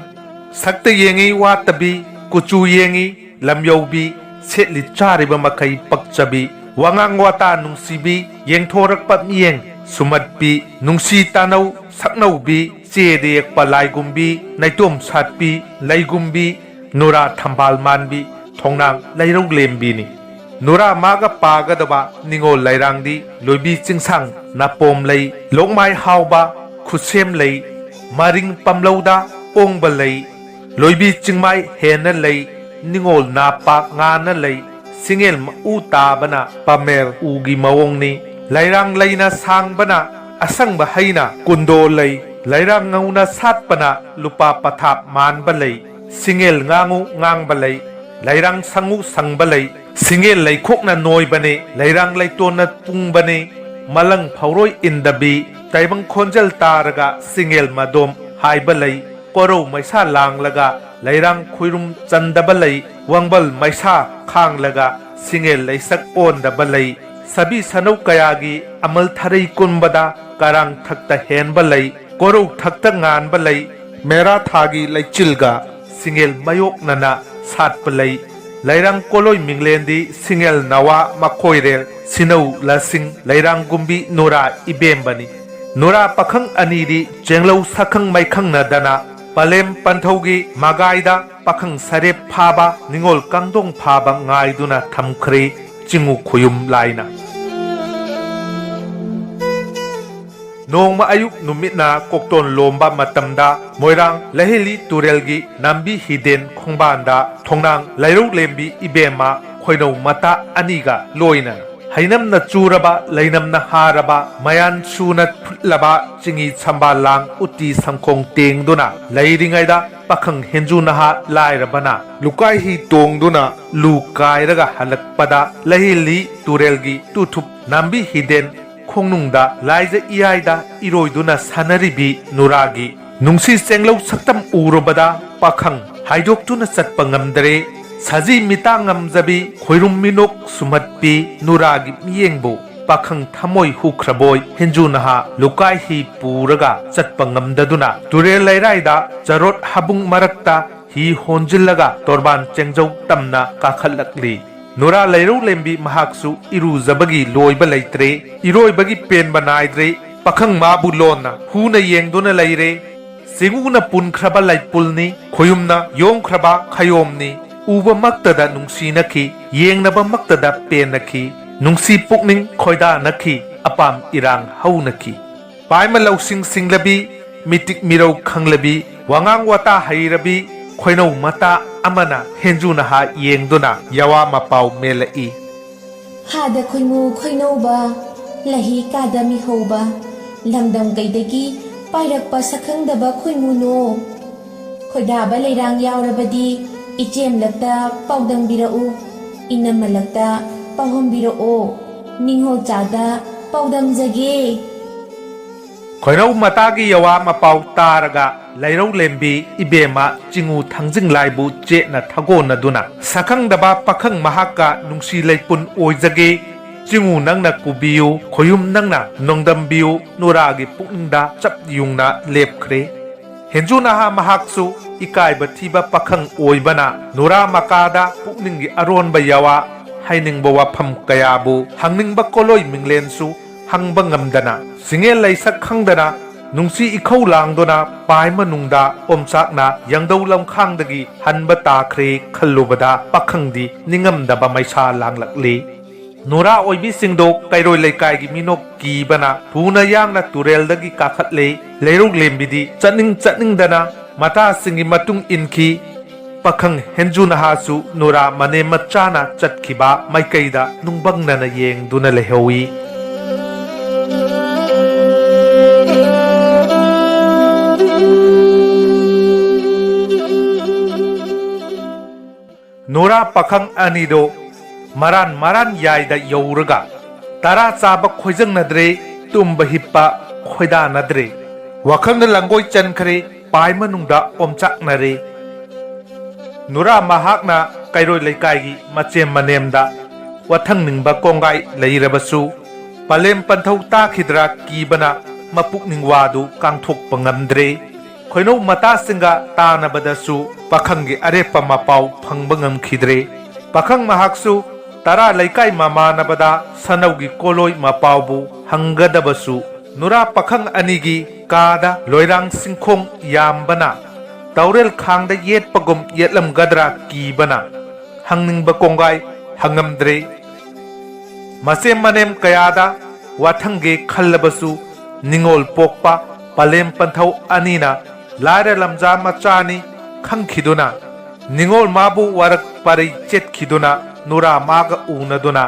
ꯁꯛꯇ ꯌꯦꯡꯉꯤ ꯋꯥꯠꯇꯕꯤ, ꯀꯨꯆꯨ ꯌꯦꯡꯉꯤ ꯂꯝꯌꯧꯕꯤ, ꯁꯦꯠꯂꯤ ꯆꯥꯔꯤꯕ ꯃꯈꯩ ꯄꯛꯆꯕꯤ, ꯋꯥꯉꯥꯡ ꯋꯥꯇꯥ ꯅꯨꯡꯁꯤꯕꯤ, ꯌꯦꯡꯊꯣꯔꯛꯄ ꯃꯤꯠꯌꯦꯡ ꯁꯨꯝꯍꯠꯄꯤ, ꯅꯨꯡꯁꯤ ꯇꯥꯅꯧ ꯁꯛꯅꯧꯕꯤ, ꯆꯦꯗ ꯌꯦꯛꯄ ꯂꯥꯏꯒꯨꯝꯕꯤ, ꯅꯩꯇꯣꯝ ꯁꯥꯠꯄꯤ, ꯂꯩꯒꯨꯝꯕꯤ, ꯅꯨꯔꯥ ꯊꯝꯕꯥꯜ ꯃꯥꯟꯕꯤ, ꯊꯣꯡꯅꯥꯡ ꯂꯩꯔꯧ ꯂꯦꯝꯕꯤꯅꯤ꯫ ꯅꯨꯔꯥ ꯃꯥꯒ ꯄꯥꯒꯗꯕ ꯅꯤꯉꯣꯜ ꯂꯩꯔꯥꯡꯗꯤ ꯂꯣꯏꯕꯤ ꯆꯤꯡꯁꯥꯡ ꯅꯥꯄꯣꯝ ꯂꯩ, ꯂꯣꯛꯃꯥꯏ ꯍꯥꯎꯕ ꯈꯨꯠꯁꯦꯝ ꯂꯩ, ꯃꯔꯤꯡ ꯄꯝꯂꯧꯗ ꯑꯣꯡꯕ ꯂꯩ, ꯂꯣꯏꯕꯤ ꯆꯤꯡꯃꯥꯏ ꯍꯦꯟꯅ ꯂꯩ, ꯅꯤꯉꯣꯜ ꯅꯥꯄꯥꯛ ꯉꯥꯅ ꯂꯩ, ꯁꯤꯡꯉꯦꯜ ꯃꯎ ꯇꯥꯕꯅ ꯄꯥꯃꯦꯔ ꯎꯒꯤ ꯃꯑꯣꯡꯅꯤ꯫ ꯂꯩꯔꯥꯡ ꯂꯩꯅ ꯁꯥꯡꯕꯅ ꯑꯁꯪꯕ ꯍꯩꯅ ꯀꯨꯟꯗꯣ ꯂꯩ, ꯂꯩꯔꯥꯡ ꯉꯧꯅ ꯁꯥꯠꯄꯅ ꯂꯨꯄꯥ ꯄꯊꯥꯞ ꯃꯥꯟꯕ ꯂꯩ, ꯁꯤꯡꯉꯦꯜ ꯉꯥꯡꯉꯨ ꯉꯥꯡꯕ ꯂꯩ, ꯂꯩꯔꯥꯡ ꯁꯪꯉꯨ ꯁꯪꯕ ꯂꯩ, ꯁꯤꯡꯉꯦꯜ ꯂꯩꯈꯣꯛꯅ ꯅꯣꯏꯕꯅꯦ, ꯂꯩꯔꯥꯡ ꯂꯩꯇꯣꯟꯅ ꯄꯨꯡꯕꯅꯦ, ꯃꯂꯪ ꯐꯧꯔꯣꯏ ꯏꯟꯗꯕꯤ, ꯇꯥꯏꯕꯪ ꯈꯣꯟꯖꯦꯜ ꯇꯥꯔꯒ ꯁꯤꯡꯉꯦꯜ ꯃꯗꯣꯝ ꯍꯥꯏꯕ ꯂꯩ, ꯀꯣꯔꯧ ꯃꯩꯁꯥ ꯂꯥꯡꯂꯒ ꯂꯩꯔꯥꯡ ꯈꯣꯏꯔꯨꯝ ꯆꯟꯗꯕ ꯂꯩ, ꯋꯥꯡꯕꯜ ꯃꯩꯁꯥ ꯈꯥꯡꯂꯒ ꯁꯤꯡꯉꯦꯜ ꯂꯩꯁꯛ ꯑꯣꯟꯗꯕ ꯂꯩ, ꯁꯥꯕꯤ ꯁꯅꯧ ꯀꯌꯥꯒꯤ ꯑꯃꯜ ꯊꯔꯩ ꯀꯨꯟꯕꯗ ꯀꯔꯥꯡ ꯊꯛꯇ ꯍꯦꯟꯕ ꯂꯩ, ꯀꯣꯔꯧ ꯊꯛꯇ ꯉꯥꯟꯕ ꯂꯩ, ꯃꯦꯔꯥ ꯊꯥꯒꯤ ꯂꯩꯆꯤꯜꯒ ꯁꯤꯡꯉꯦꯜ ꯃꯌꯣꯛꯅꯅ ꯁꯥꯠꯄ ꯂꯩ, ꯂꯩꯔꯥꯡ ꯀꯣꯂꯣꯏ ꯃꯤꯡꯂꯦꯟꯗꯤ ꯁꯤꯡꯉꯦꯜ ꯅꯋꯥ ꯃꯈꯣꯏꯔꯦꯜ ꯁꯤꯅꯧ ꯂꯁꯤꯡ ꯂꯩꯔꯥꯡꯒꯨꯝꯕꯤ ꯅꯨꯔꯥ ꯏꯕꯦꯝꯕꯅꯤ꯫ ꯅꯨꯔꯥ ꯄꯥꯈꯪ ꯑꯅꯤꯗꯤ ꯆꯦꯡꯂꯧ ꯁꯛꯈꯪ ꯃꯥꯏꯈꯪꯅꯗꯅ ꯄꯂꯦꯝ ꯄꯟꯊꯧꯒꯤ ꯃꯒꯥꯏꯗ ꯄꯥꯈꯪ ꯁꯔꯦꯞ ꯐꯥꯕ, ꯅꯤꯉꯣꯜ ꯀꯥꯡꯗꯣꯡ ꯐꯥꯕ ꯉꯥꯏꯗꯨꯅ ꯊꯝꯈ꯭ꯔꯦ ꯆꯤꯡꯉꯨ ꯈꯨꯌꯨꯝ ꯂꯥꯏꯅ꯫ ꯅꯣꯡꯃ ꯑꯌꯨꯛ ꯅꯨꯃꯤꯠꯅ ꯀꯣꯛꯇꯣꯟ ꯂꯣꯝꯕ ꯃꯇꯝꯗ ꯃꯣꯏꯔꯥꯡ ꯂꯩꯍꯤꯂꯤ ꯇꯨꯔꯦꯜꯒꯤ ꯅꯥꯝꯕꯤ ꯍꯤꯗꯦꯟ ꯈꯣꯡꯕꯥꯟꯗ ꯊꯣꯡꯅꯥꯡ ꯂꯩꯔꯧ ꯂꯦꯝꯕꯤ ꯏꯕꯦꯝꯃ ꯈꯣꯏꯅꯧ ꯃꯇꯥ ꯑꯅꯤꯒ ꯂꯣꯏꯅꯅ ꯍꯩꯅꯝꯅ ꯆꯨꯔꯕ, ꯂꯩꯅꯝꯅ ꯍꯥꯔꯕ, ꯃꯌꯥꯟ ꯁꯨꯅ ꯐꯨꯠꯂꯕ ꯆꯤꯡꯍꯤ ꯁꯝꯕꯥꯜ ꯂꯥꯡ ꯎꯇꯤ ꯁꯪꯈꯣꯡ ꯇꯦꯡꯗꯨꯅ ꯂꯩꯔꯤꯉꯩꯗ ꯄꯥꯈꯪ ꯍꯦꯟꯖꯨ ꯅꯍꯥ ꯂꯥꯏꯔꯕꯅ ꯂꯨꯀꯥꯏ ꯍꯤ ꯇꯣꯡꯗꯨꯅ ꯂꯨ ꯀꯥꯏꯔꯒ ꯍꯜꯂꯛꯄꯗ ꯂꯩꯍꯤꯂꯤ ꯇꯨꯔꯦꯜꯒꯤ ꯇꯨꯊꯨꯞ ꯅꯥꯝꯕꯤ ꯍꯤꯗꯦꯟ ꯈꯣꯡꯅꯨꯡꯗ ꯂꯥꯏꯖ ꯏꯌꯥꯏꯗ ꯏꯔꯣꯏꯗꯨꯅ ꯁꯥꯟꯅꯔꯤꯕꯤ ꯅꯨꯔꯥꯒꯤ ꯅꯨꯡꯁꯤ ꯆꯦꯡꯂꯧ ꯁꯛꯇꯝ ꯎꯔꯨꯕꯗ ꯄꯥꯈꯪ ꯍꯥꯏꯗꯣꯛꯇꯨꯅ ꯆꯠꯄ ꯉꯝꯗ꯭ꯔꯦ꯫ ꯁꯖꯤ ꯃꯤꯇꯥ ꯉꯝꯖꯕꯤ ꯈꯣꯏꯔꯨꯝ ꯃꯤꯅꯣꯛ ꯁꯨꯝꯍꯠꯄꯤ ꯅꯨꯔꯥꯒꯤ ꯃꯤꯠꯌꯦꯡꯕꯨ ꯄꯥꯈꯪ ꯊꯃꯣꯏ ꯍꯨꯈ꯭ꯔꯕꯣꯏ ꯍꯦꯟꯖꯨ ꯅꯍꯥ ꯂꯨꯀꯥꯏ ꯍꯤ ꯄꯨꯔꯒ ꯆꯠꯄ ꯉꯝꯗꯗꯨꯅ ꯇꯨꯔꯦꯜ ꯂꯩꯔꯥꯏꯗ ꯆꯔꯣꯠ ꯍꯥꯕꯨꯡ ꯃꯔꯛꯇ ꯍꯤ ꯍꯣꯟꯖꯤꯜꯂꯒ ꯇꯣꯔꯕꯥꯟ ꯆꯦꯡꯖꯧ ꯇꯝꯅ ꯀꯥꯈꯠꯂꯛꯂꯤ꯫ ꯅꯨꯔꯥ ꯂꯩꯔꯧ ꯂꯦꯝꯕꯤ ꯃꯍꯥꯛꯁꯨ ꯏꯔꯨꯖꯕꯒꯤ ꯂꯣꯏꯕ ꯂꯩꯇ꯭ꯔꯦ, ꯏꯔꯣꯏꯕꯒꯤ ꯄꯦꯟꯕ ꯅꯥꯏꯗ꯭ꯔꯦ꯫ ꯄꯥꯈꯪ ꯃꯥꯕꯨ ꯂꯣꯟꯅ ꯍꯨꯅ ꯌꯦꯡꯗꯨꯅ ꯂꯩꯔꯦ꯫ ꯆꯤꯡꯉꯨꯅ ꯄꯨꯟꯈ꯭ꯔꯕ ꯂꯩꯄꯨꯜꯅꯤ, ꯈꯣꯌꯨꯝꯅ ꯌꯣꯝꯈ꯭ꯔꯕ ꯈꯌꯣꯝꯅꯤ꯫ ꯎꯕꯃꯛꯇꯗ ꯅꯨꯡꯁꯤꯅꯈꯤ, ꯌꯦꯡꯅꯕꯃꯛꯇꯗ ꯄꯦꯟꯅꯈꯤ꯫ ꯅꯨꯡꯁꯤ ꯄꯨꯛꯅꯤꯡ ꯈꯣꯏꯗꯥꯅꯈꯤ, ꯑꯄꯥꯝ ꯏꯔꯥꯡ ꯍꯧꯅꯈꯤ꯫ ꯄꯥꯏꯃ ꯂꯧꯁꯤꯡ ꯁꯤꯡꯂꯕꯤ, ꯃꯤꯇꯤꯛ ꯃꯤꯔꯧ ꯈꯪꯂꯕꯤ, ꯋꯥꯉꯥꯡ ꯋꯥꯇꯥ ꯍꯩꯔꯕꯤ, ꯈꯣꯏꯅꯧ ꯃꯇꯥ ꯑꯃꯅ ꯍꯦꯟꯖꯨ ꯅꯍꯥ ꯌꯦꯡꯗꯨꯅ ꯌꯥꯋꯥ ꯃꯄꯥꯎ ꯃꯦꯜꯂꯛꯏ꯫ ꯍꯥꯗ ꯈꯣꯏꯃꯨ ꯈꯣꯏꯅꯧꯕ, ꯂꯍꯤ ꯀꯥꯗ ꯃꯤꯍꯧꯕ, ꯂꯝꯗꯝ ꯀꯩꯗꯒꯤ ꯄꯥꯏꯔꯛꯄ ꯁꯛꯈꯪꯗꯕ ꯈꯣꯏꯃꯨꯅꯣ? ꯈꯣꯏꯗꯥꯕ ꯂꯩꯔꯥꯡ ꯌꯥꯎꯔꯕꯗꯤ ꯏꯆꯦꯝꯂꯛꯇ ꯄꯥꯎꯗꯝꯕꯤꯔꯛꯎ, ꯏꯅꯝꯃꯂꯛꯇ ꯄꯥꯎꯍꯝꯕꯤꯔꯛꯑꯣ, ꯅꯤꯡꯍꯣꯜ ꯆꯥꯗ ꯄꯥꯎꯗꯝꯖꯒꯦ꯫ ꯈꯣꯏꯅꯧ ꯃꯇꯥꯒꯤ ꯌꯋꯥ ꯃꯄꯥꯎ ꯇꯥꯔꯒ ꯂꯩꯔꯧ ꯂꯦꯝꯕꯤ ꯏꯕꯦꯝꯃ ꯆꯤꯉꯨ ꯊꯥꯡꯖꯤꯡꯂꯥꯏꯕꯨ ꯆꯦꯠꯅ ꯊꯒꯣꯟꯅꯗꯨꯅ, ꯁꯛꯈꯪꯗꯕ ꯄꯥꯈꯪ ꯃꯍꯥꯛꯀ ꯅꯨꯡꯁꯤ ꯂꯩꯄꯨꯟ ꯑꯣꯏꯖꯒꯦ, ꯆꯤꯉꯨ ꯅꯪꯅ ꯀꯨꯕꯤꯌꯨ, ꯈꯣꯌꯨꯝ ꯅꯪꯅ ꯅꯣꯡꯗꯝꯕꯤꯌꯨ, ꯅꯨꯔꯥꯒꯤ ꯄꯨꯛꯅꯤꯡꯗ ꯆꯞ ꯌꯨꯡꯅ ꯂꯦꯞꯈ꯭ꯔꯦ꯫ ꯍꯦꯟꯖꯨ ꯅꯍꯥ ꯃꯍꯥꯛꯁꯨ ꯏꯀꯥꯏꯕ ꯊꯤꯕ ꯄꯥꯈꯪ ꯑꯣꯏꯕꯅ ꯅꯨꯔꯥ ꯃꯀꯥꯗ ꯄꯨꯛꯅꯤꯡꯒꯤ ꯑꯔꯣꯟꯕ ꯌꯥꯋꯥ, ꯍꯥꯏꯅꯤꯡꯕ ꯋꯥꯐꯝ ꯀꯌꯥꯕꯨ, ꯍꯪꯅꯤꯡꯕ ꯀꯣꯂꯣꯏ ꯃꯤꯡꯂꯦꯟꯁꯨ ꯍꯪꯕ ꯉꯝꯗꯅ, ꯁꯤꯡꯉꯦꯜ ꯂꯩꯁꯛ ꯈꯪꯗꯅ ꯅꯨꯡꯁꯤ ꯏꯈꯧ ꯂꯥꯡꯗꯨꯅ ꯄꯥꯏ ꯃꯅꯨꯡꯗ ꯑꯣꯝꯆꯥꯛꯅ ꯌꯥꯡꯗꯧ ꯂꯝꯈꯥꯡꯗꯒꯤ ꯍꯟꯕ ꯇꯥꯈ꯭ꯔꯦ ꯈꯜꯂꯨꯕꯗ ꯄꯥꯈꯪꯗꯤ ꯅꯤꯡꯉꯝꯗꯕ ꯃꯩꯁꯥ ꯂꯥꯡꯂꯛꯂꯤ꯫ ꯅꯨꯔꯥ ꯑꯣꯏꯕꯤꯁꯤꯡꯗꯣ ꯀꯩꯔꯣꯏ ꯂꯩꯀꯥꯏꯒꯤ ꯃꯤꯅꯣꯛ ꯀꯤꯕꯅ ꯊꯨꯅ ꯌꯥꯡꯅ ꯇꯨꯔꯦꯜꯗꯒꯤ ꯀꯥꯈꯠꯂꯦ꯫ ꯂꯩꯔꯧ ꯂꯦꯝꯕꯤꯗꯤ ꯆꯠꯅꯤꯡ ꯆꯠꯅꯤꯡꯗꯅ ꯃꯇꯥꯁꯤꯡꯒꯤ ꯃꯇꯨꯡ ꯏꯟꯈꯤ꯫ ꯄꯥꯈꯪ ꯍꯦꯟꯖꯨ ꯅꯍꯥꯁꯨ ꯅꯨꯔꯥ ꯃꯅꯦꯝ ꯃꯆꯥꯅ ꯆꯠꯈꯤꯕ ꯃꯥꯏꯀꯩꯗ ꯅꯨꯡꯕꯪꯅꯅ ꯌꯦꯡꯗꯨꯅ ꯂꯩꯍꯧꯏ꯫ ꯅꯨꯔꯥ ꯄꯥꯈꯪ ꯑꯅꯤꯗꯣ ꯃꯔꯥꯟ ꯃꯔꯥꯟ ꯌꯥꯏꯗ ꯌꯧꯔꯒ ꯇꯔꯥ ꯆꯥꯕ ꯈꯣꯏꯖꯪꯅꯗ꯭ꯔꯦ, ꯇꯨꯝꯕ ꯍꯤꯞꯄ ꯈꯣꯏꯗꯥꯅꯗ꯭ꯔꯦ꯫ ꯋꯥꯈꯜꯅ ꯂꯪꯒꯣꯏ ꯆꯟꯈ꯭ꯔꯦ, ꯄꯥꯏ ꯃꯅꯨꯡꯗ ꯑꯣꯝꯆꯥꯛꯅꯔꯦ꯫ ꯅꯨꯔꯥ ꯃꯍꯥꯛꯅ ꯀꯩꯔꯣꯏ ꯂꯩꯀꯥꯏꯒꯤ ꯃꯆꯦꯝ ꯃꯅꯦꯝꯗ ꯋꯥꯊꯪꯅꯤꯡꯕ ꯀꯣꯡꯒꯥꯏ ꯂꯩꯔꯕꯁꯨ, ꯄꯂꯦꯝ ꯄꯟꯊꯧ ꯇꯥꯈꯤꯗ꯭ꯔꯥ ꯀꯤꯕꯅ ꯃꯄꯨꯛꯅꯤꯡ ꯋꯥꯗꯨ ꯀꯥꯡꯊꯣꯛꯄ ꯉꯝꯗ꯭ꯔꯦ꯫ ꯈꯣꯏꯅꯧ ꯃꯇꯥꯁꯤꯡꯒ ꯇꯥꯅꯕꯗꯁꯨ ꯄꯥꯈꯪꯒꯤ ꯑꯔꯦꯞꯄ ꯃꯄꯥꯎ ꯐꯪꯕ ꯉꯝꯈꯤꯗ꯭ꯔꯦ꯫ ꯄꯥꯈꯪ ꯃꯍꯥꯛꯁꯨ ꯇꯔꯥ ꯂꯩꯀꯥꯏ ꯃꯃꯥꯟꯅꯕꯗ ꯁꯅꯧꯒꯤ ꯀꯣꯂꯣꯏ ꯃꯄꯥꯎꯕꯨ ꯍꯪꯒꯗꯕꯁꯨ, ꯅꯨꯔꯥ ꯄꯥꯈꯪ ꯑꯅꯤꯒꯤ ꯀꯥꯗ ꯂꯣꯏꯔꯥꯡ ꯁꯤꯡꯈꯣꯡ ꯌꯥꯝꯕꯅ ꯇꯧꯔꯦꯜ ꯈꯥꯡꯗ ꯌꯦꯠꯄꯒꯨꯝ ꯌꯦꯠꯂꯝꯒꯗ꯭ꯔꯥ ꯀꯤꯕꯅ ꯍꯪꯅꯤꯡꯕ ꯀꯣꯡꯒꯥꯏ ꯍꯪꯉꯝꯗ꯭ꯔꯦ꯫ ꯃꯆꯦꯝ ꯃꯅꯦꯝ ꯀꯌꯥꯗ ꯋꯥꯊꯪꯒꯦ ꯈꯜꯂꯕꯁꯨ, ꯅꯤꯉꯣꯜ ꯄꯣꯛꯄ ꯄꯂꯦꯝ ꯄꯟꯊꯧ ꯑꯅꯤꯅ ꯂꯥꯏꯔ ꯂꯝꯖꯥ ꯃꯆꯥꯅꯤ ꯈꯪꯈꯤꯗꯨꯅ, ꯅꯤꯉꯣꯜ ꯃꯥꯕꯨ ꯋꯥꯔꯛ ꯄꯔꯩ ꯆꯦꯠꯈꯤꯗꯨꯅ, ꯅꯨꯔꯥ ꯃꯥꯒ ꯎꯅꯗꯨꯅ,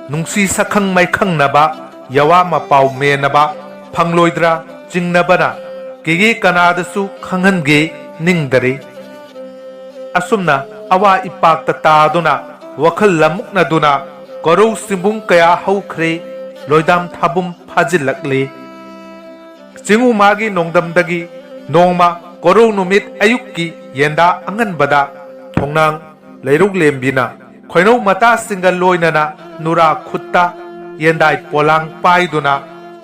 ꯅꯨꯡꯁꯤ ꯁꯛꯈꯪ ꯃꯥꯏꯈꯪꯅꯕ, ꯌꯋꯥ ꯃꯄꯥꯎ ꯃꯦꯟꯅꯕ ꯐꯪꯂꯣꯏꯗ꯭ꯔꯥ ꯆꯤꯡꯅꯕꯅ, ꯀꯦꯒꯦ ꯀꯅꯥꯗꯁꯨ ꯈꯪꯍꯟꯒꯦ ꯅꯤꯡꯗꯔꯦ꯫ ꯑꯁꯨꯝꯅ ꯑꯋꯥ ꯏꯄꯥꯛꯇ ꯇꯥꯗꯨꯅ, ꯋꯥꯈꯜ ꯂꯃꯨꯛꯅꯗꯨꯅ, ꯀꯣꯔꯧ ꯁꯤꯡꯕꯨꯡ ꯀꯌꯥ ꯍꯧꯈ꯭ꯔꯦ, ꯂꯣꯏꯗꯥꯝ ꯊꯥꯕꯨꯝ ꯐꯥꯖꯤꯜꯂꯛꯂꯦ꯫ ꯆꯤꯡꯉꯨ ꯃꯥꯒꯤ ꯅꯣꯡꯗꯝꯗꯒꯤ ꯅꯣꯡꯃ ꯀꯣꯔꯧ ꯅꯨꯃꯤꯠ ꯑꯌꯨꯛꯀꯤ ꯌꯦꯟꯗꯥ ꯑꯉꯟꯕꯗ ꯊꯣꯡꯅꯥꯡ ꯂꯩꯔꯧꯂꯦꯝꯕꯤꯅ ꯈꯣꯏꯅꯧ ꯃꯇꯥꯁꯤꯡꯒ ꯂꯣꯏꯅꯅ ꯅꯨꯔꯥ ꯈꯨꯠꯇ ꯌꯦꯟꯗꯥꯏ ꯄꯣꯂꯥꯡ ꯄꯥꯏꯗꯨꯅ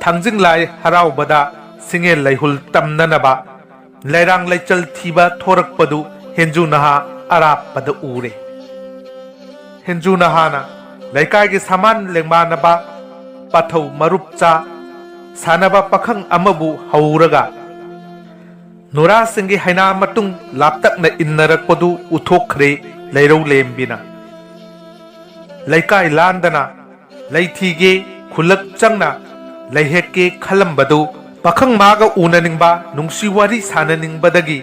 ꯊꯥꯡꯖꯤꯡ ꯂꯥꯏ ꯍꯔꯥꯎꯕꯗ ꯁꯤꯡꯉꯦꯜ ꯂꯩꯍꯨꯜ ꯇꯝꯅꯅꯕ ꯂꯩꯔꯥꯡ ꯂꯩꯆꯜ ꯊꯤꯕ ꯊꯣꯔꯛꯄꯗꯨ ꯍꯦꯟꯖꯨ ꯅꯍꯥ ꯑꯔꯥꯞꯄꯗ ꯎꯔꯦ꯫ ꯍꯦꯟꯖꯨ ꯅꯍꯥꯅ ꯂꯩꯀꯥꯏꯒꯤ ꯁꯃꯥꯟ ꯂꯦꯡꯃꯥꯟꯅꯕ ꯄꯥꯊꯧ ꯃꯔꯨꯞ ꯆꯥ ꯁꯥꯟꯅꯕ ꯄꯥꯈꯪ ꯑꯃꯕꯨ ꯍꯧꯔꯒ ꯅꯨꯔꯥꯁꯤꯡꯒꯤ ꯍꯩꯅꯥ ꯃꯇꯨꯡ ꯂꯥꯞꯇꯛꯅ ꯏꯟꯅꯔꯛꯄꯗꯨ ꯎꯊꯣꯛꯈ꯭ꯔꯦ ꯂꯩꯔꯧ ꯂꯦꯝꯕꯤꯅ꯫ ꯂꯩꯀꯥꯏ ꯂꯥꯟꯗꯅ ꯂꯩꯊꯤꯒꯦ ꯈꯨꯜꯂꯛ ꯆꯪꯅ ꯂꯩꯍꯦꯛꯀꯦ ꯈꯜꯂꯝꯕꯗꯨ ꯄꯥꯈꯪ ꯃꯥꯒ ꯎꯅꯅꯤꯡꯕ, ꯅꯨꯡꯁꯤ ꯋꯥꯔꯤ ꯁꯥꯟꯅꯅꯤꯡꯕꯗꯒꯤ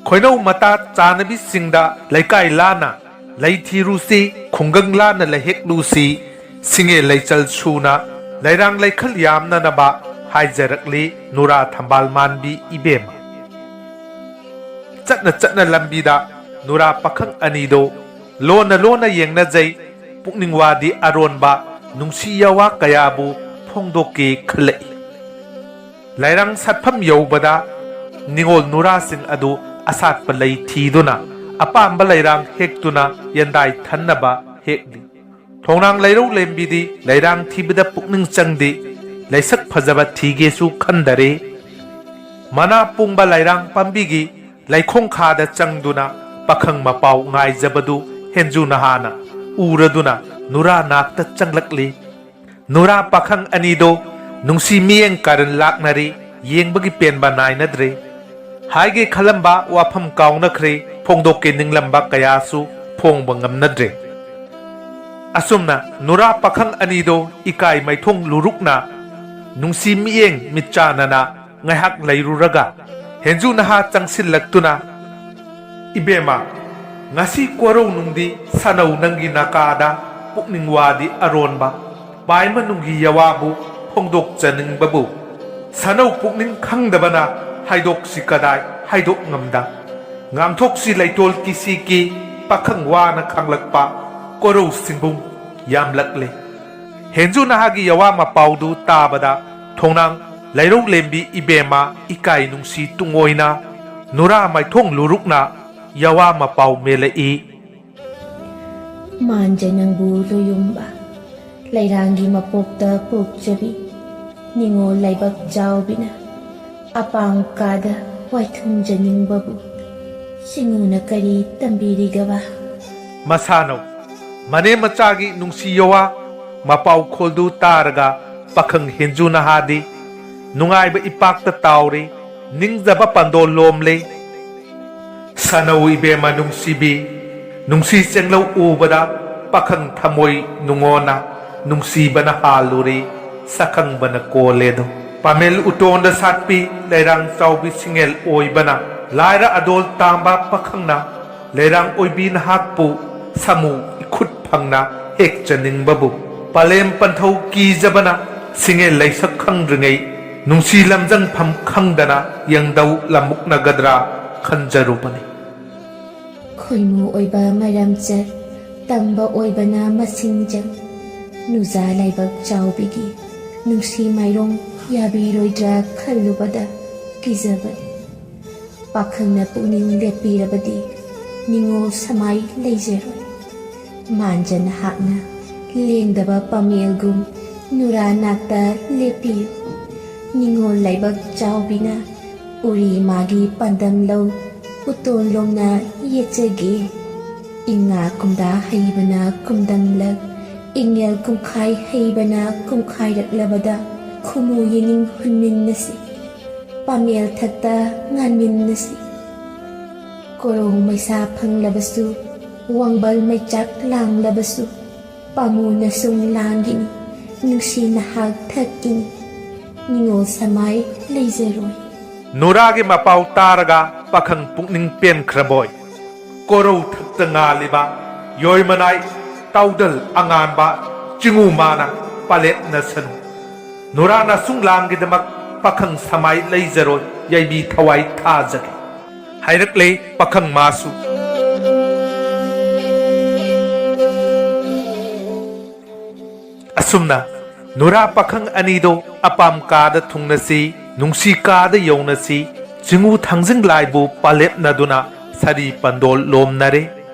ꯈꯣꯏꯅꯧ ꯃꯇꯥ ꯆꯥꯅꯕꯤꯁꯤꯡꯗ ꯂꯩꯀꯥꯏ ꯂꯥꯟꯅ ꯂꯩ ꯊꯤꯔꯨꯁꯤ, ꯈꯨꯡꯒꯪ ꯂꯥꯟꯅ ꯂꯩꯍꯦꯛꯂꯨꯁꯤ, ꯁꯤꯡꯉꯦ ꯂꯩꯆꯜ ꯁꯨꯅ ꯂꯩꯔꯥꯡ ꯂꯩꯈꯜ ꯌꯥꯝꯅꯅꯕ ꯍꯥꯏꯖꯔꯛꯂꯤ ꯅꯨꯔꯥ ꯊꯝꯕꯥꯜ ꯃꯥꯟꯕꯤ ꯏꯕꯦꯝꯃ꯫ ꯆꯠꯅ ꯆꯠꯅ ꯂꯝꯕꯤꯗ ꯅꯨꯔꯥ ꯄꯥꯈꯪ ꯑꯅꯤꯗꯣ ꯂꯣꯟꯅ ꯂꯣꯟꯅ ꯌꯦꯡꯅꯖꯩ, ꯄꯨꯛꯅꯤꯡ ꯋꯥꯗꯤ ꯑꯔꯣꯟꯕ ꯅꯨꯡꯁꯤ ꯌꯥꯋꯥ ꯀꯌꯥꯕꯨ ꯐꯣꯡꯗꯣꯛꯀꯦ ꯈꯜꯂꯛꯏ꯫ ꯂꯩꯔꯥꯡ ꯁꯥꯠꯐꯝ ꯌꯧꯕꯗ ꯅꯤꯉꯣꯜ ꯅꯨꯔꯥꯁꯤꯡ ꯑꯗꯨ ꯑꯁꯥꯠꯄ ꯂꯩ ꯊꯤꯗꯨꯅ ꯑꯄꯥꯝꯕ ꯂꯩꯔꯥꯡ ꯍꯦꯛꯇꯨꯅ ꯌꯦꯟꯗꯥꯏ ꯊꯟꯅꯕ ꯍꯦꯛꯂꯤ꯫ ꯊꯣꯡꯅꯥꯡ ꯂꯩꯔꯧ ꯂꯦꯝꯕꯤꯗꯤ ꯂꯩꯔꯥꯡ ꯊꯤꯕꯗ ꯄꯨꯛꯅꯤꯡ ꯆꯪꯗꯦ, ꯂꯩꯁꯛ ꯐꯖꯕ ꯊꯤꯒꯦꯁꯨ ꯈꯟꯗꯔꯦ꯫ ꯃꯅꯥ ꯄꯨꯡꯕ ꯂꯩꯔꯥꯡ ꯄꯥꯝꯕꯤꯒꯤ ꯂꯩꯈꯣꯡꯈꯥꯗ ꯆꯪꯗꯨꯅ ꯄꯥꯈꯪ ꯃꯄꯥꯎ ꯉꯥꯏꯖꯕꯗꯨ ꯍꯦꯟꯖꯨ ꯅꯍꯥꯅ ꯎꯔꯗꯨꯅ ꯅꯨꯔꯥ ꯅꯥꯛꯇ ꯆꯪꯂꯛꯂꯤ꯫ ꯅꯨꯔꯥ ꯄꯥꯈꯪ ꯑꯅꯤꯗꯣ ꯅꯨꯡꯁꯤ ꯃꯤꯠꯌꯦꯡ ꯀꯥꯔꯟ ꯂꯥꯛꯅꯔꯦ, ꯌꯦꯡꯕꯒꯤ ꯄꯦꯟꯕ ꯅꯥꯏꯅꯗ꯭ꯔꯦ꯫ ꯍꯥꯏꯒꯦ ꯈꯜꯂꯝꯕ ꯋꯥꯐꯝ ꯀꯥꯎꯅꯈ꯭ꯔꯦ, ꯐꯣꯡꯗꯣꯛꯀꯦ ꯅꯤꯡꯂꯝꯕ ꯀꯌꯥꯁꯨ ꯐꯣꯡꯕ ꯉꯝꯅꯗ꯭ꯔꯦ꯫ ꯑꯁꯨꯝꯅ ꯅꯨꯔꯥ ꯄꯥꯈꯪ ꯑꯅꯤꯗꯣ ꯏꯀꯥꯏ ꯃꯥꯏꯊꯣꯡ ꯂꯨꯔꯨꯛꯅ ꯅꯨꯡꯁꯤ ꯃꯤꯠꯌꯦꯡ ꯃꯤꯠꯆꯥꯟꯅꯅ ꯉꯥꯏꯍꯥꯛ ꯂꯩꯔꯨꯔꯒ ꯍꯦꯟꯖꯨ ꯅꯍꯥ ꯆꯪꯁꯤꯜꯂꯛꯇꯨꯅ, "ꯏꯕꯦꯝꯃ, ꯉꯁꯤ ꯀꯣꯔꯧꯅꯨꯡꯗꯤ ꯁꯥꯅꯧ ꯅꯪꯒꯤ ꯅꯥꯀꯥꯗ ꯄꯨꯛꯅꯤꯡ ꯋꯥꯗꯤ ꯑꯔꯣꯟꯕ, ꯄꯥꯏ ꯃꯅꯨꯡꯒꯤ ꯌꯋꯥꯕꯨ ꯐꯣꯡꯗꯣꯛꯆꯅꯤꯡꯕꯕꯨ ꯁꯥꯅꯧ ꯄꯨꯛꯅꯤꯡ ꯈꯪꯗꯕꯅ ꯍꯥꯏꯗꯣꯛꯁꯤ ꯀꯗꯥꯏ ꯍꯥꯏꯗꯣꯛ ꯉꯝꯗ꯫ ꯉꯥꯡꯊꯣꯛꯁꯤ ꯂꯩꯇꯣꯜ ꯀꯤꯁꯤ ꯀꯤ ꯄꯥꯈꯪ ꯋꯥꯅ ꯈꯥꯡꯂꯛꯄ ꯀꯣꯔꯧ ꯁꯤꯡꯕꯨꯡ ꯌꯥꯝꯂꯛꯂꯦ꯫" ꯍꯦꯟꯖꯨ ꯅꯍꯥꯒꯤ ꯌꯋꯥ ꯃꯄꯥꯎꯗꯨ ꯇꯥꯕꯗ ꯊꯣꯡꯅꯥꯡ ꯂꯩꯔꯧ ꯂꯦꯝꯕꯤ ꯏꯕꯦꯝꯃ ꯏꯀꯥꯏ ꯅꯨꯡꯁꯤ ꯇꯨꯡꯑꯣꯏꯅ ꯅꯨꯔꯥ ꯃꯥꯏꯊꯣꯡ ꯂꯨꯔꯨꯛꯅ ꯌꯥꯋꯥ ꯃꯄꯥꯎ ꯃꯦꯜꯂꯛꯏ꯫ ꯃꯥꯟꯖ ꯅꯪꯕꯨ ꯂꯣꯌꯨꯝꯕ, ꯂꯩꯔꯥꯡꯒꯤ ꯃꯄꯣꯛꯇ ꯄꯣꯛꯆꯕꯤ, ꯅꯤꯉꯣꯜ ꯂꯥꯏꯕꯛ ꯆꯥꯎꯕꯤꯅ ꯑꯄꯥꯝ ꯀꯥꯗ ꯋꯥꯏꯊꯨꯝꯖꯅꯤꯡꯕꯕꯨ ꯁꯤꯡꯉꯨꯅ ꯀꯔꯤ ꯇꯝꯕꯤꯔꯤꯒꯕ? ꯃꯁꯥꯅꯧ ꯃꯅꯦꯝ ꯃꯆꯥꯒꯤ ꯅꯨꯡꯁꯤ ꯌꯋꯥ ꯃꯄꯥꯎ ꯈꯣꯜꯗꯨ ꯇꯥꯔꯒ ꯄꯥꯈꯪ ꯍꯦꯟꯖꯨ ꯅꯍꯥꯗꯤ ꯅꯨꯡꯉꯥꯏꯕ ꯏꯄꯥꯛꯇ ꯇꯥꯎꯔꯤ, ꯅꯤꯡꯖꯕ ꯄꯥꯟꯗꯣꯜ ꯂꯣꯝꯂꯤ꯫ ꯁꯥꯅꯧ ꯏꯕꯦꯝꯃ ꯅꯨꯡꯁꯤꯕꯤ, ꯅꯨꯡꯁꯤ ꯆꯦꯡꯂꯧ ꯎꯕꯗ ꯄꯥꯈꯪ ꯊꯃꯣꯏ ꯅꯨꯡꯉꯣꯟꯅ ꯅꯨꯡꯁꯤꯕꯅ ꯍꯥꯜꯂꯨꯔꯤ, ꯁꯛꯈꯪꯕꯅ ꯀꯣꯜꯂꯦꯗꯣ꯫ ꯄꯥꯃꯦꯜ ꯎꯇꯣꯟꯗ ꯁꯥꯠꯄꯤ ꯂꯩꯔꯥꯡ ꯆꯥꯎꯕꯤ ꯁꯤꯡꯉꯦꯜ ꯑꯣꯏꯕꯅ ꯂꯥꯏꯔ ꯑꯗꯣꯜ ꯇꯥꯝꯕ ꯄꯥꯈꯪꯅ ꯂꯩꯔꯥꯡ ꯑꯣꯏꯕꯤ ꯅꯍꯥꯛꯄꯨ ꯁꯥꯃꯨ ꯏꯈꯨꯠ ꯐꯪꯅ ꯍꯦꯛꯆꯅꯤꯡꯕꯕꯨ ꯄꯂꯦꯝ ꯄꯟꯊꯧ ꯀꯤꯖꯕꯅ ꯁꯤꯡꯉꯦꯜ ꯂꯩꯁꯛ ꯈꯪꯗ꯭ꯔꯤꯉꯩ ꯅꯨꯡꯁꯤ ꯂꯝꯖꯪꯐꯝ ꯈꯪꯗꯅ ꯌꯦꯡꯗꯧ ꯂꯝꯃꯨꯛꯅꯒꯗ꯭ꯔꯥ ꯈꯟꯖꯔꯨꯕꯅꯤ꯫ ꯈꯣꯏꯃꯨ ꯑꯣꯏꯕ ꯃꯔꯝꯆꯠ ꯇꯝꯕ ꯑꯣꯏꯕꯅ ꯃꯁꯤꯡꯖꯪ ꯅꯨꯖꯥ ꯂꯥꯏꯕꯛ ꯆꯥꯎꯕꯤꯒꯤ ꯅꯨꯡꯁꯤ ꯃꯥꯏꯔꯣꯡ ꯌꯥꯕꯤꯔꯣꯏꯗ꯭ꯔꯥ ꯈꯜꯂꯨꯕꯗ ꯀꯤꯖꯕꯅꯤ꯫ ꯄꯥꯈꯪꯅ ꯄꯨꯛꯅꯤꯡ ꯂꯦꯞꯄꯤꯔꯕꯗꯤ ꯅꯤꯉꯣꯜ ꯁꯃꯥꯏ ꯂꯩꯖꯔꯣꯏ꯫ ꯃꯥꯟꯖ ꯅꯍꯥꯛꯅ ꯂꯦꯡꯗꯕ ꯄꯥꯃꯦꯜꯒꯨꯝ ꯅꯨꯔꯥ ꯅꯥꯛꯇ ꯂꯦꯞꯄꯤꯌꯨ꯫ ꯅꯤꯉꯣꯜ ꯂꯥꯏꯕꯛ ꯆꯥꯎꯕꯤꯅ ꯎꯔꯤ ꯃꯥꯒꯤ ꯄꯥꯟꯗꯝ ꯂꯧ ꯎꯇꯣꯟ ꯂꯣꯝꯅ ꯌꯦꯠꯆꯒꯦ꯫ ꯏꯉꯥ ꯀꯨꯝꯗꯥ ꯍꯩꯕꯅ ꯀꯨꯝꯗꯝꯂꯛ, ꯏꯉꯦꯜ ꯀꯨꯝꯈꯥꯏ ꯍꯩꯕꯅ ꯀꯨꯝꯈꯥꯏꯔꯛꯂꯕꯗ ꯈꯨꯃꯨ ꯌꯦꯅꯤꯡ ꯍꯨꯟꯃꯤꯟꯅꯁꯤ꯫ ꯄꯥꯃꯦꯜ ꯊꯛꯇ ꯉꯥꯟꯃꯤꯟꯅꯁꯤ꯫ ꯀꯣꯔꯧ ꯃꯩꯁꯥ ꯐꯪꯂꯕꯁꯨ, ꯋꯥꯡꯕꯜ ꯃꯩꯆꯥꯛ ꯂꯥꯡꯂꯕꯁꯨ, ꯄꯥꯃꯨꯅ ꯁꯨꯝ ꯂꯥꯡꯒꯤꯅꯤ, ꯅꯨꯡꯁꯤ ꯅꯍꯥꯛ ꯊꯛꯀꯤꯅꯤ, ꯅꯤꯉꯣꯜ ꯁꯃꯥꯏ ꯂꯩꯖꯔꯣꯏ꯫ ꯅꯨꯔꯥꯒꯤ ꯃꯄꯥꯎ ꯇꯥꯔꯒ ꯄꯥꯈꯪ ꯄꯨꯛꯅꯤꯡ ꯄꯦꯟꯈ꯭ꯔꯕꯣꯏ꯫ ꯀꯣꯔꯧ ꯊꯛꯇ ꯉꯥꯜꯂꯤꯕ ꯌꯣꯏꯃꯅꯥꯏ ꯇꯥꯎꯗꯜ ꯑꯉꯥꯟꯕ ꯆꯤꯡꯉꯨ ꯃꯥꯅ ꯄꯥꯂꯦꯞꯅꯁꯅꯨ꯫ ꯅꯨꯔꯥ ꯅꯁꯨꯡ ꯂꯥꯡꯒꯤꯗꯃꯛ ꯄꯥꯈꯪ ꯁꯃꯥꯏ ꯂꯩꯖꯔꯣꯏ, ꯌꯥꯏꯕꯤ ꯊꯋꯥꯏ ꯊꯥꯖꯒꯦ꯫ ꯍꯥꯏꯔꯛꯂꯦ ꯄꯥꯈꯪ ꯃꯥꯁꯨ꯫ ꯑꯁꯨꯝꯅ ꯅꯨꯔꯥ ꯄꯥꯈꯪ ꯑꯅꯤꯗꯣ ꯑꯄꯥꯝ ꯀꯥꯗ ꯊꯨꯡꯅꯁꯤ, ꯅꯨꯡꯁꯤ ꯀꯥꯗ ꯌꯧꯅꯁꯤ, ꯆꯤꯡꯉꯨ ꯊꯥꯡꯖꯤꯡ ꯂꯥꯏꯕꯨ ꯄꯥꯂꯦꯞꯅꯗꯨꯅ ꯁꯥꯔꯤ ꯄꯟꯗꯣꯜ ꯂꯣꯝꯅꯔꯦ꯫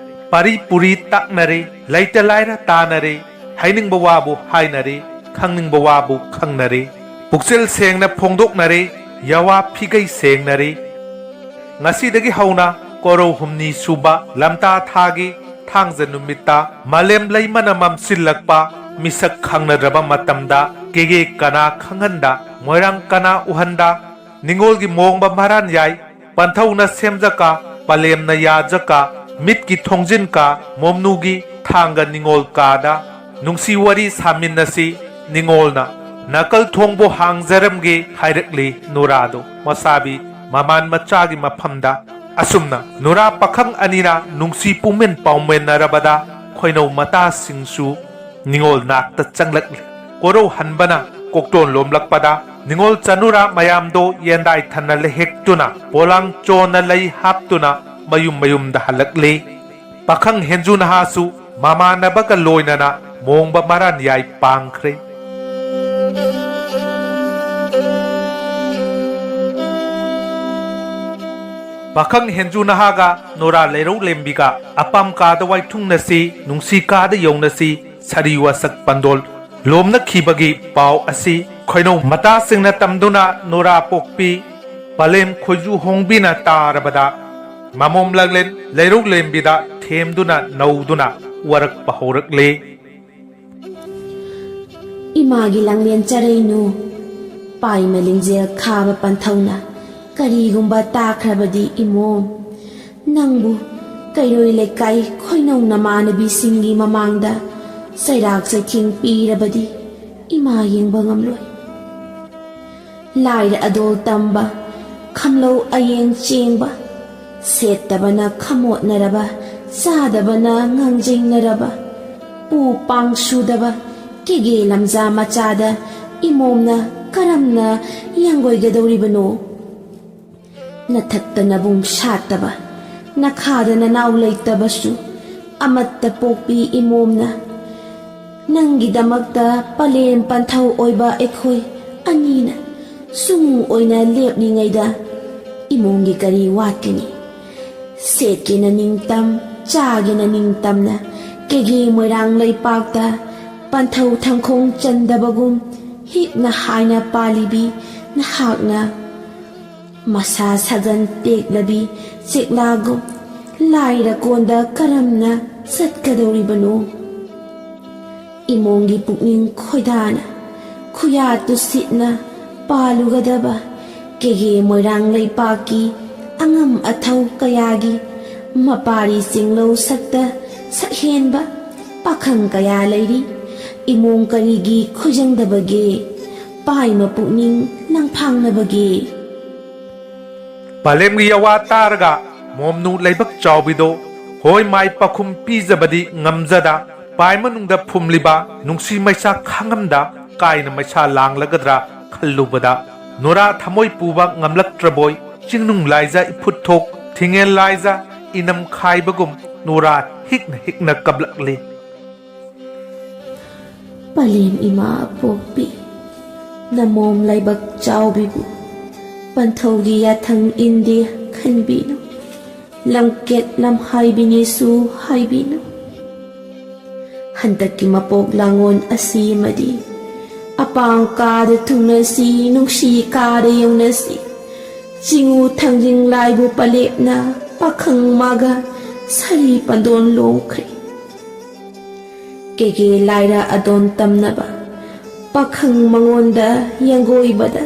ꯄꯥꯔꯤ ꯄꯨꯔꯤ ꯇꯥꯛꯅꯔꯦ, ꯂꯩꯇ ꯂꯥꯏꯔ ꯇꯥꯅꯔꯦ, ꯍꯥꯏꯅꯤꯡꯕ ꯋꯥꯕꯨ ꯍꯥꯏꯅꯔꯦ, ꯈꯪꯅꯤꯡꯕ ꯋꯥꯕꯨ ꯈꯪꯅꯔꯦ꯫ ꯄꯨꯛꯆꯦꯜ ꯁꯦꯡꯅ ꯐꯣꯡꯗꯣꯛꯅꯔꯦ, ꯌꯥꯋꯥ ꯐꯤꯒꯩ ꯁꯦꯡꯅꯔꯦ꯫ ꯉꯁꯤꯗꯒꯤ ꯍꯧꯅ ꯀꯣꯔꯧ ꯍꯨꯝꯅꯤ ꯁꯨꯕ ꯂꯝꯇꯥ ꯊꯥꯒꯤ ꯊꯥꯡꯖ ꯅꯨꯃꯤꯠꯇ ꯃꯥꯂꯦꯝ ꯂꯩꯃꯅ ꯃꯝꯁꯤꯜꯂꯛꯄ ꯃꯤꯁꯛ ꯈꯪꯅꯗ꯭ꯔꯕ ꯃꯇꯝꯗ ꯀꯦꯒꯦ ꯀꯅꯥ ꯈꯪꯍꯟꯗ, ꯃꯣꯏꯔꯥꯡ ꯀꯅꯥ ꯎꯍꯟꯗ, ꯅꯤꯉꯣꯜꯒꯤ ꯃꯣꯡꯕ ꯃꯔꯥꯟ ꯌꯥꯏ, ꯄꯟꯊꯧꯅ ꯁꯦꯝꯖꯀ, ꯄꯂꯦꯝꯅ ꯌꯥꯖꯀ, ꯃꯤꯠꯀꯤ ꯊꯣꯡꯖꯤꯟ ꯀꯥ, ꯃꯣꯝꯅꯨꯒꯤ ꯊꯥꯡꯒ ꯅꯤꯉꯣꯜ ꯀꯥꯗ ꯅꯨꯡꯁꯤ ꯋꯥꯔꯤ ꯁꯥꯃꯤꯟꯅꯁꯤ꯫ ꯅꯤꯉꯣꯜꯅ ꯅꯥꯀꯜ ꯊꯣꯡꯕꯨ ꯍꯥꯡꯖꯔꯝꯒꯦ ꯍꯥꯏꯔꯛꯂꯤ ꯅꯨꯔꯥꯗꯣ ꯃꯁꯥꯕꯤ ꯃꯃꯥꯟ ꯃꯆꯥꯒꯤ ꯃꯐꯝꯗ꯫ ꯑꯁꯨꯝꯅ ꯅꯨꯔꯥ ꯄꯥꯈꯪ ꯑꯅꯤꯅ ꯅꯨꯡꯁꯤ ꯄꯨꯡꯃꯦꯟ ꯄꯥꯎꯃꯦꯟꯅꯔꯕꯗ ꯈꯣꯏꯅꯧ ꯃꯇꯥꯁꯤꯡꯁꯨ ꯅꯤꯉꯣꯜ ꯅꯥꯛꯇ ꯆꯪꯂꯛꯂꯤ꯫ ꯀꯣꯔꯧ ꯍꯟꯕꯅ ꯀꯣꯛꯇꯣꯟ ꯂꯣꯝꯂꯛꯄꯗ ꯅꯤꯉꯣꯜ ꯆꯅꯨꯔꯥ ꯃꯌꯥꯝꯗꯣ ꯌꯦꯟꯗꯥꯏ ꯊꯟꯅ ꯂꯩꯍꯦꯛꯇꯨꯅ ꯄꯣꯂꯥꯡ ꯆꯣꯟꯅ ꯂꯩ ꯍꯥꯞꯇꯨꯅ ꯃꯌꯨꯝ ꯃꯌꯨꯝꯗ ꯍꯜꯂꯛꯂꯤ꯫ ꯄꯥꯈꯪ ꯍꯦꯟꯖꯨ ꯅꯍꯥꯁꯨ ꯃꯃꯥꯟꯅꯕꯒ ꯂꯣꯏꯅꯅ ꯃꯣꯡꯕ ꯃꯔꯥꯟ ꯌꯥꯏ ꯄꯥꯡꯈ꯭ꯔꯦ꯫ ꯄꯥꯈꯪ ꯍꯦꯟꯖꯨ ꯅꯍꯥꯒ ꯅꯣꯔꯥ ꯂꯩꯔꯧ ꯂꯦꯝꯕꯤꯒ ꯑꯄꯥꯝ ꯀꯥꯗ ꯋꯥꯏꯊꯨꯡꯅꯁꯤ, ꯅꯨꯡꯁꯤ ꯀꯥꯗ ꯌꯧꯅꯁꯤ, ꯁꯥꯔꯤ ꯋꯥꯁꯛ ꯄꯟꯗꯣꯜ ꯂꯣꯝꯅꯈꯤꯕꯒꯤ ꯄꯥꯎ ꯑꯁꯤ ꯈꯣꯏꯅꯧ ꯃꯇꯥꯁꯤꯡꯅ ꯇꯝꯗꯨꯅ ꯅꯣꯔꯥ ꯄꯣꯛꯄꯤ ꯄꯂꯦꯝ ꯈꯣꯏꯖꯨ ꯍꯣꯡꯕꯤꯅ ꯇꯥꯔꯕꯗ ꯃꯃꯣꯝ ꯂꯥꯡꯂꯦꯟ ꯂꯩꯔꯧ ꯂꯦꯝꯕꯤꯗ ꯊꯦꯝꯗꯨꯅ ꯅꯧꯗꯨꯅ ꯋꯥꯔꯛꯄ ꯍꯧꯔꯛꯂꯦ꯫ ꯏꯃꯥꯒꯤ ꯂꯥꯡꯂꯦꯟ ꯆꯔꯩꯅꯨ, ꯄꯥꯏꯃ ꯂꯤꯡꯖꯦꯜ ꯈꯥꯕ ꯄꯟꯊꯧꯅ ꯀꯔꯤꯒꯨꯝꯕ ꯇꯥꯈ꯭ꯔꯕꯗꯤ ꯏꯃꯣꯝ, ꯅꯪꯕꯨ ꯀꯩꯔꯣꯏ ꯂꯩꯀꯥꯏ ꯈꯣꯏꯅꯧ ꯅꯃꯥꯟꯅꯕꯤꯁꯤꯡꯒꯤ ꯃꯃꯥꯡꯗ ꯆꯩꯔꯥꯛ ꯆꯩꯊꯦꯡ ꯄꯤꯔꯕꯗꯤ ꯏꯃꯥ ꯌꯦꯡꯕ ꯉꯝꯂꯣꯏ꯫ ꯂꯥꯏꯔ ꯑꯗꯣꯜ ꯇꯝꯕ, ꯈꯝꯂꯧ ꯑꯌꯦꯡ ꯆꯦꯡꯕ, ꯁꯦꯠꯇꯕꯅ ꯈꯃꯣꯠꯅꯔꯕ, ꯆꯥꯗꯕꯅ ꯉꯥꯡꯖꯩꯅꯔꯕ, ꯄꯨ ꯄꯥꯡ ꯁꯨꯗꯕ ꯀꯦꯒꯦ ꯂꯝꯖꯥ ꯃꯆꯥꯗ ꯏꯃꯣꯝꯅ ꯀꯔꯝꯅ ꯌꯥꯡꯒꯣꯏꯒꯗꯧꯔꯤꯕꯅꯣ? ꯅꯊꯛꯇ ꯅꯕꯨꯡ ꯁꯥꯠꯇꯕ, ꯅꯈꯥꯗ ꯅꯅꯥꯎ ꯂꯩꯇꯕꯁꯨ ꯑꯃꯠꯇ ꯄꯣꯛꯄꯤ ꯏꯃꯣꯝꯅ ꯅꯪꯒꯤꯗꯃꯛꯇ ꯄꯂꯦꯝ ꯄꯟꯊꯧ ꯑꯣꯏꯕ ꯑꯩꯈꯣꯏ ꯑꯅꯤꯅ ꯁꯨꯝ ꯑꯣꯏꯅ ꯂꯦꯞꯂꯤꯉꯩꯗ ꯏꯃꯨꯡꯒꯤ ꯀꯔꯤ ꯋꯥꯠꯀꯅꯤ? ꯁꯦꯠꯀꯦꯅ ꯅꯤꯡꯇꯝ, ꯆꯥꯒꯦꯅ ꯅꯤꯡꯇꯝꯅ ꯀꯦꯒꯦ ꯃꯣꯏꯔꯥꯡ ꯂꯩꯄꯥꯛꯇ ꯄꯟꯊꯧ ꯊꯪꯈꯣꯡ ꯆꯟꯗꯕꯒꯨꯝ ꯍꯤꯛꯅ ꯍꯥꯏꯅ ꯄꯥꯜꯂꯤꯕꯤ ꯅꯍꯥꯛꯅ ꯃꯁꯥ ꯁꯥꯖꯟ ꯇꯦꯛꯂꯕꯤ ꯆꯦꯛꯂꯥꯒꯨꯝ ꯂꯥꯏꯔ ꯀꯣꯟꯗ ꯀꯔꯝꯅ ꯆꯠꯀꯗꯧꯔꯤꯕꯅꯣ? ꯏꯃꯣꯡꯒꯤ ꯄꯨꯛꯅꯤꯡ ꯈꯣꯏꯗꯥꯅ ꯈꯨꯌꯥ ꯇꯨꯁꯤꯠꯅ ꯄꯥꯜꯂꯨꯒꯗꯕ ꯀꯦꯒꯦ ꯃꯣꯏꯔꯥꯡ ꯂꯩꯄꯥꯛꯀꯤ ꯑꯉꯝ ꯑꯊꯧ ꯀꯌꯥꯒꯤ ꯃꯄꯥꯔꯤ ꯆꯤꯡꯂꯧ ꯁꯛꯇ ꯁꯛꯍꯦꯟꯕ ꯄꯥꯈꯪ ꯀꯌꯥ ꯂꯩꯔꯤ꯫ ꯏꯃꯣꯡ ꯀꯔꯤꯒꯤ ꯈꯣꯏꯖꯪꯗꯕꯒꯦ? ꯄꯥꯏꯃ ꯄꯨꯛꯅꯤꯡ ꯂꯪꯐꯥꯡꯅꯕꯒꯦ? ꯄꯂꯦꯝꯒꯤ ꯌꯋꯥ ꯇꯥꯔꯒ ꯃꯣꯝꯅꯨ ꯂꯩꯕꯛ ꯆꯥꯎꯕꯤꯗꯣ ꯍꯣꯏ ꯃꯥꯏ ꯄꯥꯈꯨꯝ ꯄꯤꯖꯕꯗꯤ ꯉꯝꯖꯗ, ꯄꯥꯏ ꯃꯅꯨꯡꯗ ꯐꯨꯝꯂꯤꯕ ꯅꯨꯡꯁꯤ ꯃꯩꯁꯥ ꯈꯥꯡꯉꯝꯗ ꯀꯥꯏꯅ ꯃꯩꯁꯥ ꯂꯥꯡꯂꯒꯗ꯭ꯔꯥ ꯈꯜꯂꯨꯕꯗ, ꯅꯨꯔꯥ ꯊꯃꯣꯏ ꯄꯨꯕ ꯉꯝꯂꯛꯇ꯭ꯔꯕꯣꯏ ꯆꯤꯡꯅꯨꯡ ꯂꯥꯏꯖ ꯏꯐꯨꯠ ꯊꯣꯛ, ꯊꯤꯡꯉꯦꯜ ꯂꯥꯏꯖ ꯏꯅꯝ ꯈꯥꯏꯕꯒꯨꯝ ꯅꯨꯔꯥ ꯍꯤꯛꯅ ꯍꯤꯛꯅ ꯀꯞꯂꯛꯂꯤ꯫ ꯄꯂꯦꯝ ꯏꯃꯥ ꯄꯣꯛꯄꯤ, ꯅꯃꯣꯝ ꯂꯩꯕꯛ ꯆꯥꯎꯕꯤꯕꯨ ꯄꯟꯊꯧꯒꯤ ꯌꯥꯊꯪ ꯏꯟꯗꯦ ꯈꯟꯕꯤꯅꯨ꯫ ꯂꯝꯀꯦꯠ ꯂꯝꯍꯥꯏꯕꯤꯅꯤꯁꯨ ꯍꯥꯏꯕꯤꯅꯨ꯫ ꯍꯟꯗꯛꯀꯤ ꯃꯄꯣꯛ ꯂꯥꯡꯉꯣꯟ ꯑꯁꯤꯃꯗꯤ ꯑꯄꯥꯝ ꯀꯥꯗ ꯊꯨꯡꯅꯁꯤ, ꯅꯨꯡꯁꯤ ꯀꯥꯗ ꯌꯧꯅꯁꯤ꯫ ꯆꯤꯡꯉꯨ ꯊꯥꯡꯖꯤꯡ ꯂꯥꯏꯕꯨ ꯄꯂꯦꯞꯅ ꯄꯥꯈꯪ ꯃꯥꯒ ꯁꯥꯔꯤ ꯄꯟꯗꯣꯟ ꯂꯣꯡꯈ꯭ꯔꯦ꯫ ꯀꯦꯒꯦ ꯂꯥꯏꯔ ꯑꯗꯣꯟ ꯇꯝꯅꯕ ꯄꯥꯈꯪ ꯃꯉꯣꯟꯗ ꯌꯦꯡꯒꯣꯏꯕꯗ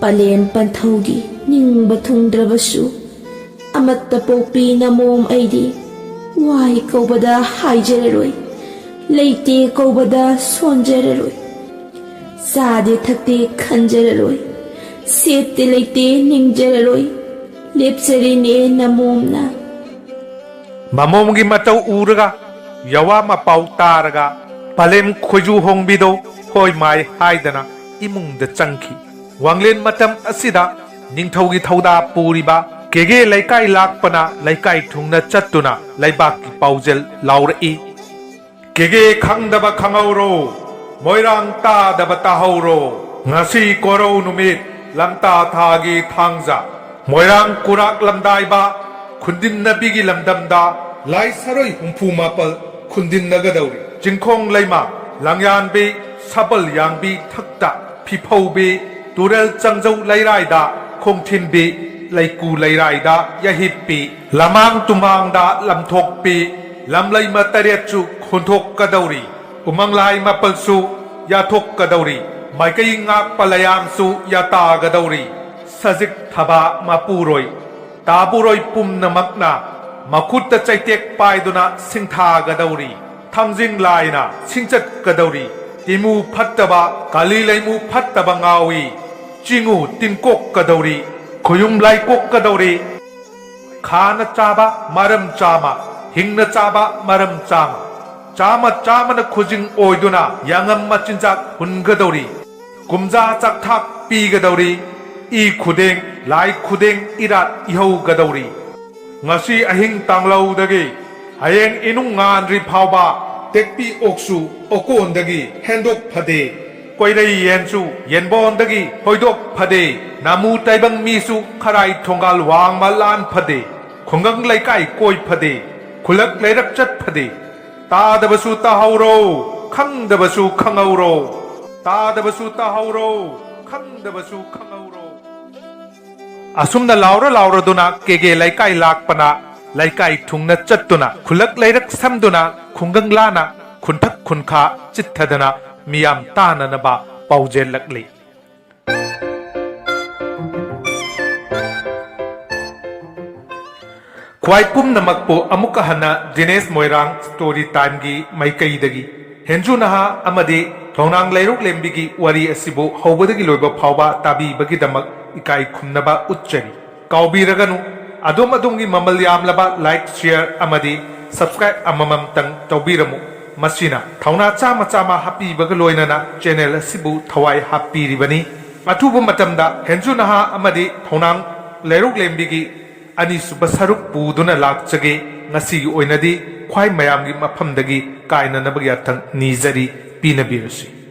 ꯄꯂꯦꯝ ꯄꯟꯊꯧꯒꯤ ꯅꯤꯡꯕ ꯊꯨꯡꯗ꯭ꯔꯕꯁꯨ ꯑꯃꯠꯇ ꯄꯣꯛꯄꯤ ꯅꯃꯣꯝ ꯑꯩꯗꯤ ꯋꯥꯏ ꯀꯧꯕꯗ ꯍꯥꯏꯖꯔꯔꯣꯏ, ꯂꯩꯇꯦ ꯀꯧꯕꯗ ꯁꯣꯟꯖꯔꯔꯣꯏ, ꯆꯥꯗꯦ ꯊꯛꯇꯦ ꯈꯟꯖꯔꯔꯣꯏ, ꯁꯦꯠꯇꯦ ꯂꯩꯇꯦ ꯅꯤꯡꯖꯔꯔꯣꯏ, ꯂꯦꯞꯆꯔꯤꯅꯦ ꯅꯃꯣꯝꯅ꯫ ꯃꯃꯣꯝꯒꯤ ꯃꯇꯧ ꯎꯔꯒ, ꯌꯋꯥ ꯃꯄꯥꯎ ꯇꯥꯔꯒ, ꯄꯂꯦꯝ ꯈꯣꯏꯖꯨ ꯍꯣꯡꯕꯤꯗꯣ ꯍꯣꯏ ꯃꯥꯏ ꯍꯥꯏꯗꯅ ꯏꯃꯨꯡꯗ ꯆꯪꯈꯤ꯫ ꯋꯥꯡꯂꯦꯟ ꯃꯇꯝ ꯑꯁꯤꯗ ꯅꯤꯡꯊꯧꯒꯤ ꯊꯧꯗꯥ ꯄꯨꯔꯤꯕ ꯀꯦꯒꯦ ꯂꯩꯀꯥꯏ ꯂꯥꯛꯄꯅ ꯂꯩꯀꯥꯏ ꯊꯨꯡꯅ ꯆꯠꯇꯨꯅ ꯂꯩꯕꯥꯛꯀꯤ ꯄꯥꯎꯖꯦꯜ ꯂꯥꯎꯔꯛꯏ꯫ ꯀꯦꯒꯦ ꯈꯪꯗꯕ ꯈꯪꯍꯧꯔꯣ, ꯃꯣꯏꯔꯥꯡ ꯇꯥꯗꯕ ꯇꯥꯍꯧꯔꯣ꯫ ꯉꯁꯤ ꯀꯣꯔꯧ ꯅꯨꯃꯤꯠ, ꯂꯝꯇꯥ ꯊꯥꯒꯤ ꯊꯥꯡꯖ꯫ ꯃꯣꯏꯔꯥꯡ ꯀꯨꯔꯥꯛ ꯂꯝꯗꯥꯏꯕ ꯈꯨꯟꯗꯤꯟꯅꯕꯤꯒꯤ ꯂꯝꯗꯝꯗ ꯂꯥꯏ ꯁꯔꯣꯏ ꯍꯨꯝꯐꯨ ꯃꯥꯄꯜ ꯈꯨꯟꯗꯤꯟꯅꯒꯗꯧꯔꯤ꯫ ꯆꯤꯡꯈꯣꯡ ꯂꯩꯃ, ꯂꯥꯡꯌꯥꯟꯕꯤ, ꯁꯕꯜ ꯌꯥꯡꯕꯤ ꯊꯛꯇ ꯐꯤꯐꯧꯕꯤ, ꯇꯨꯔꯦꯜ ꯆꯪꯖꯧ ꯂꯩꯔꯥꯏꯗ ꯈꯣꯡꯊꯤꯟꯕꯤ, ꯂꯩꯀꯨ ꯂꯩꯔꯥꯏꯗ ꯌꯥꯍꯤꯞꯄꯤ, ꯂꯃꯥꯡ ꯇꯨꯃꯥꯡꯗ ꯂꯝꯊꯣꯛꯄꯤ, ꯂꯝꯂꯩꯃ ꯇꯔꯦꯠꯁꯨ ꯈꯣꯟꯊꯣꯛꯀꯗꯧꯔꯤ꯫ ꯎꯃꯪꯂꯥꯏ ꯃꯥꯄꯜꯁꯨ ꯌꯥꯊꯣꯛꯀꯗꯧꯔꯤ꯫ ꯃꯥꯏꯀꯩ ꯉꯥꯛꯄ ꯂꯩꯌꯥꯝꯁꯨ ꯌꯥꯇꯥꯒꯗꯧꯔꯤ꯫ ꯁꯖꯤꯛ ꯊꯕꯥ ꯃꯄꯨꯔꯣꯏ, ꯇꯥꯕꯨꯔꯣꯏ ꯄꯨꯝꯅꯃꯛꯅ ꯃꯈꯨꯠꯇ ꯆꯩꯇꯦꯛ ꯄꯥꯏꯗꯨꯅ ꯁꯤꯡꯊꯥꯒꯗꯧꯔꯤ꯫ ꯊꯥꯡꯖꯤꯡ ꯂꯥꯏꯅ ꯁꯤꯡꯆꯠꯀꯗꯧꯔꯤ꯫ ꯇꯤꯃꯨ ꯐꯠꯇꯕ, ꯀꯥꯂꯤ ꯂꯩꯃꯨ ꯐꯠꯇꯕ ꯉꯥꯎꯏ꯫ ꯆꯤꯡꯉꯨ ꯇꯤꯟꯀꯣꯛꯀꯗꯧꯔꯤ꯫ ꯈꯨꯌꯨꯝ ꯂꯥꯏꯀꯣꯛꯀꯗꯧꯔꯤ꯫ ꯈꯥꯅ ꯆꯥꯕ ꯃꯔꯝ ꯆꯥꯃ, ꯍꯤꯡꯅ ꯆꯥꯕ ꯃꯔꯝ ꯆꯥꯃ꯫ ꯆꯥꯃ ꯆꯥꯃꯅ ꯈꯨꯖꯤꯡ ꯑꯣꯏꯗꯨꯅ ꯌꯥꯉꯝ ꯃꯆꯤꯟꯖꯥꯛ ꯍꯨꯟꯒꯗꯧꯔꯤ꯫ ꯀꯨꯝꯖꯥ ꯆꯥꯛꯊꯥꯛ ꯄꯤꯒꯗꯧꯔꯤ꯫ ꯏ ꯈꯨꯗꯦꯡ, ꯂꯥꯏ ꯈꯨꯗꯦꯡ ꯏꯔꯥꯠ ꯏꯍꯧꯒꯗꯧꯔꯤ꯫ ꯉꯁꯤ ꯑꯍꯤꯡ ꯇꯥꯡꯂꯧꯗꯒꯤ ꯍꯌꯦꯡ ꯏꯅꯨꯡ ꯉꯥꯟꯗ꯭ꯔꯤ ꯐꯥꯎꯕ ꯇꯦꯛꯄꯤ ꯑꯣꯛꯁꯨ ꯑꯣꯀꯣꯟꯗꯒꯤ ꯍꯦꯟꯗꯣꯛ ꯐꯗꯦ꯫ ꯀꯣꯏꯔꯩ ꯌꯦꯟꯁꯨ ꯌꯦꯟꯕꯣꯟꯗꯒꯤ ꯍꯣꯏꯗꯣꯛ ꯐꯗꯦ꯫ ꯅꯥꯃꯨ ꯇꯥꯏꯕꯪ ꯃꯤꯁꯨ ꯈꯔꯥꯏ ꯊꯣꯡꯒꯥꯜ ꯋꯥꯡꯃ ꯂꯥꯟ ꯐꯗꯦ꯫ ꯈꯨꯡꯒꯪ ꯂꯩꯀꯥꯏ ꯀꯣꯏ ꯐꯗꯦ꯫ ꯈꯨꯜꯂꯛ ꯂꯩꯔꯛ ꯆꯠ ꯐꯗꯦ꯫ ꯇꯥꯗꯕꯁꯨ ꯇꯥꯍꯧꯔꯣ, ꯈꯪꯗꯕꯁꯨ ꯈꯪꯍꯧꯔꯣ꯫ ꯇꯥꯗꯕꯁꯨ ꯇꯥꯍꯧꯔꯣ, ꯈꯪꯗꯕꯁꯨ ꯈꯪꯍꯧꯔꯣ꯫ ꯑꯁꯨꯝꯅ ꯂꯥꯎꯔ ꯂꯥꯎꯔꯗꯨꯅ ꯀꯦꯒꯦ ꯂꯩꯀꯥꯏ ꯂꯥꯛꯄꯅ ꯂꯩꯀꯥꯏ ꯊꯨꯡꯅ ꯆꯠꯇꯨꯅ ꯈꯨꯜꯂꯛ ꯂꯩꯔꯛ ꯁꯝꯗꯨꯅ ꯈꯨꯡꯒꯪ ꯂꯥꯅ ꯈꯨꯟꯊꯛ ꯈꯨꯟꯈꯥ ꯆꯤꯠꯊꯗꯅ ꯃꯤꯌꯥꯝ ꯇꯥꯅꯅꯕ ꯄꯥꯎꯖꯦꯜꯂꯛꯂꯤ꯫ ꯈ꯭ꯋꯥꯏ ꯄꯨꯝꯅꯃꯛꯄꯨ ꯑꯃꯨꯛꯀ ꯍꯟꯅ ꯗꯤꯅꯦꯁ ꯃꯣꯏꯔꯥꯡ ꯁ꯭ꯇꯣꯔꯤ ꯇꯥꯏꯝꯒꯤ ꯃꯥꯏꯀꯩꯗꯒꯤ ꯍꯦꯟꯖꯨ ꯅꯍꯥ ꯑꯃꯗꯤ ꯊꯧꯅꯥꯡ ꯂꯩꯔꯣꯛ ꯂꯦꯝꯕꯤꯒꯤ ꯋꯥꯔꯤ ꯑꯁꯤꯕꯨ ꯍꯧꯕꯗꯒꯤ ꯂꯣꯏꯕ ꯐꯥꯎꯕ ꯇꯥꯕꯤꯕꯒꯤꯗꯃꯛ ꯏꯀꯥꯏ ꯈꯨꯝꯅꯕ ꯎꯠꯆꯔꯤ꯫ ꯀꯥꯎꯕꯤꯔꯒꯅꯨ, ꯑꯗꯣꯝ ꯑꯗꯣꯝꯒꯤ ꯃꯃꯜ ꯌꯥꯝꯂꯕ like, share ꯑꯃꯗꯤ subscribe ꯑꯃꯃꯝꯇꯪ ꯇꯧꯕꯤꯔꯝꯃꯨ꯫ ꯃꯁꯤꯅ ꯊꯧꯅꯥ ꯆꯥꯝꯃ ꯆꯥꯝꯃ ꯍꯥꯞꯄꯤꯕꯒ ꯂꯣꯏꯅꯅ channel ꯑꯁꯤꯕꯨ ꯊꯋꯥꯏ ꯍꯥꯞꯄꯤꯔꯤꯕꯅꯤ꯫ ꯑꯊꯨꯕ ꯃꯇꯝꯗ ꯍꯦꯟꯖꯨ ꯅꯍꯥ ꯑꯃꯗꯤ ꯊꯧꯅꯥꯡ ꯂꯩꯔꯣꯛ ꯂꯦꯝꯕꯤꯒꯤ ꯑꯅꯤꯁꯨꯕ ꯁꯔꯨꯛ ꯄꯨꯗꯨꯅ ꯂꯥꯛꯆꯒꯦ꯫ ꯉꯁꯤꯒꯤ ꯑꯣꯏꯅꯗꯤ ꯈ꯭ꯋꯥꯏ ꯃꯌꯥꯝꯒꯤ ꯃꯐꯝꯗꯒꯤ ꯀꯥꯏꯅꯅꯕꯒꯤ ꯑꯊꯪ ꯅꯤꯖꯔꯤ, ꯄꯤꯅꯕꯤꯔꯁꯤ꯫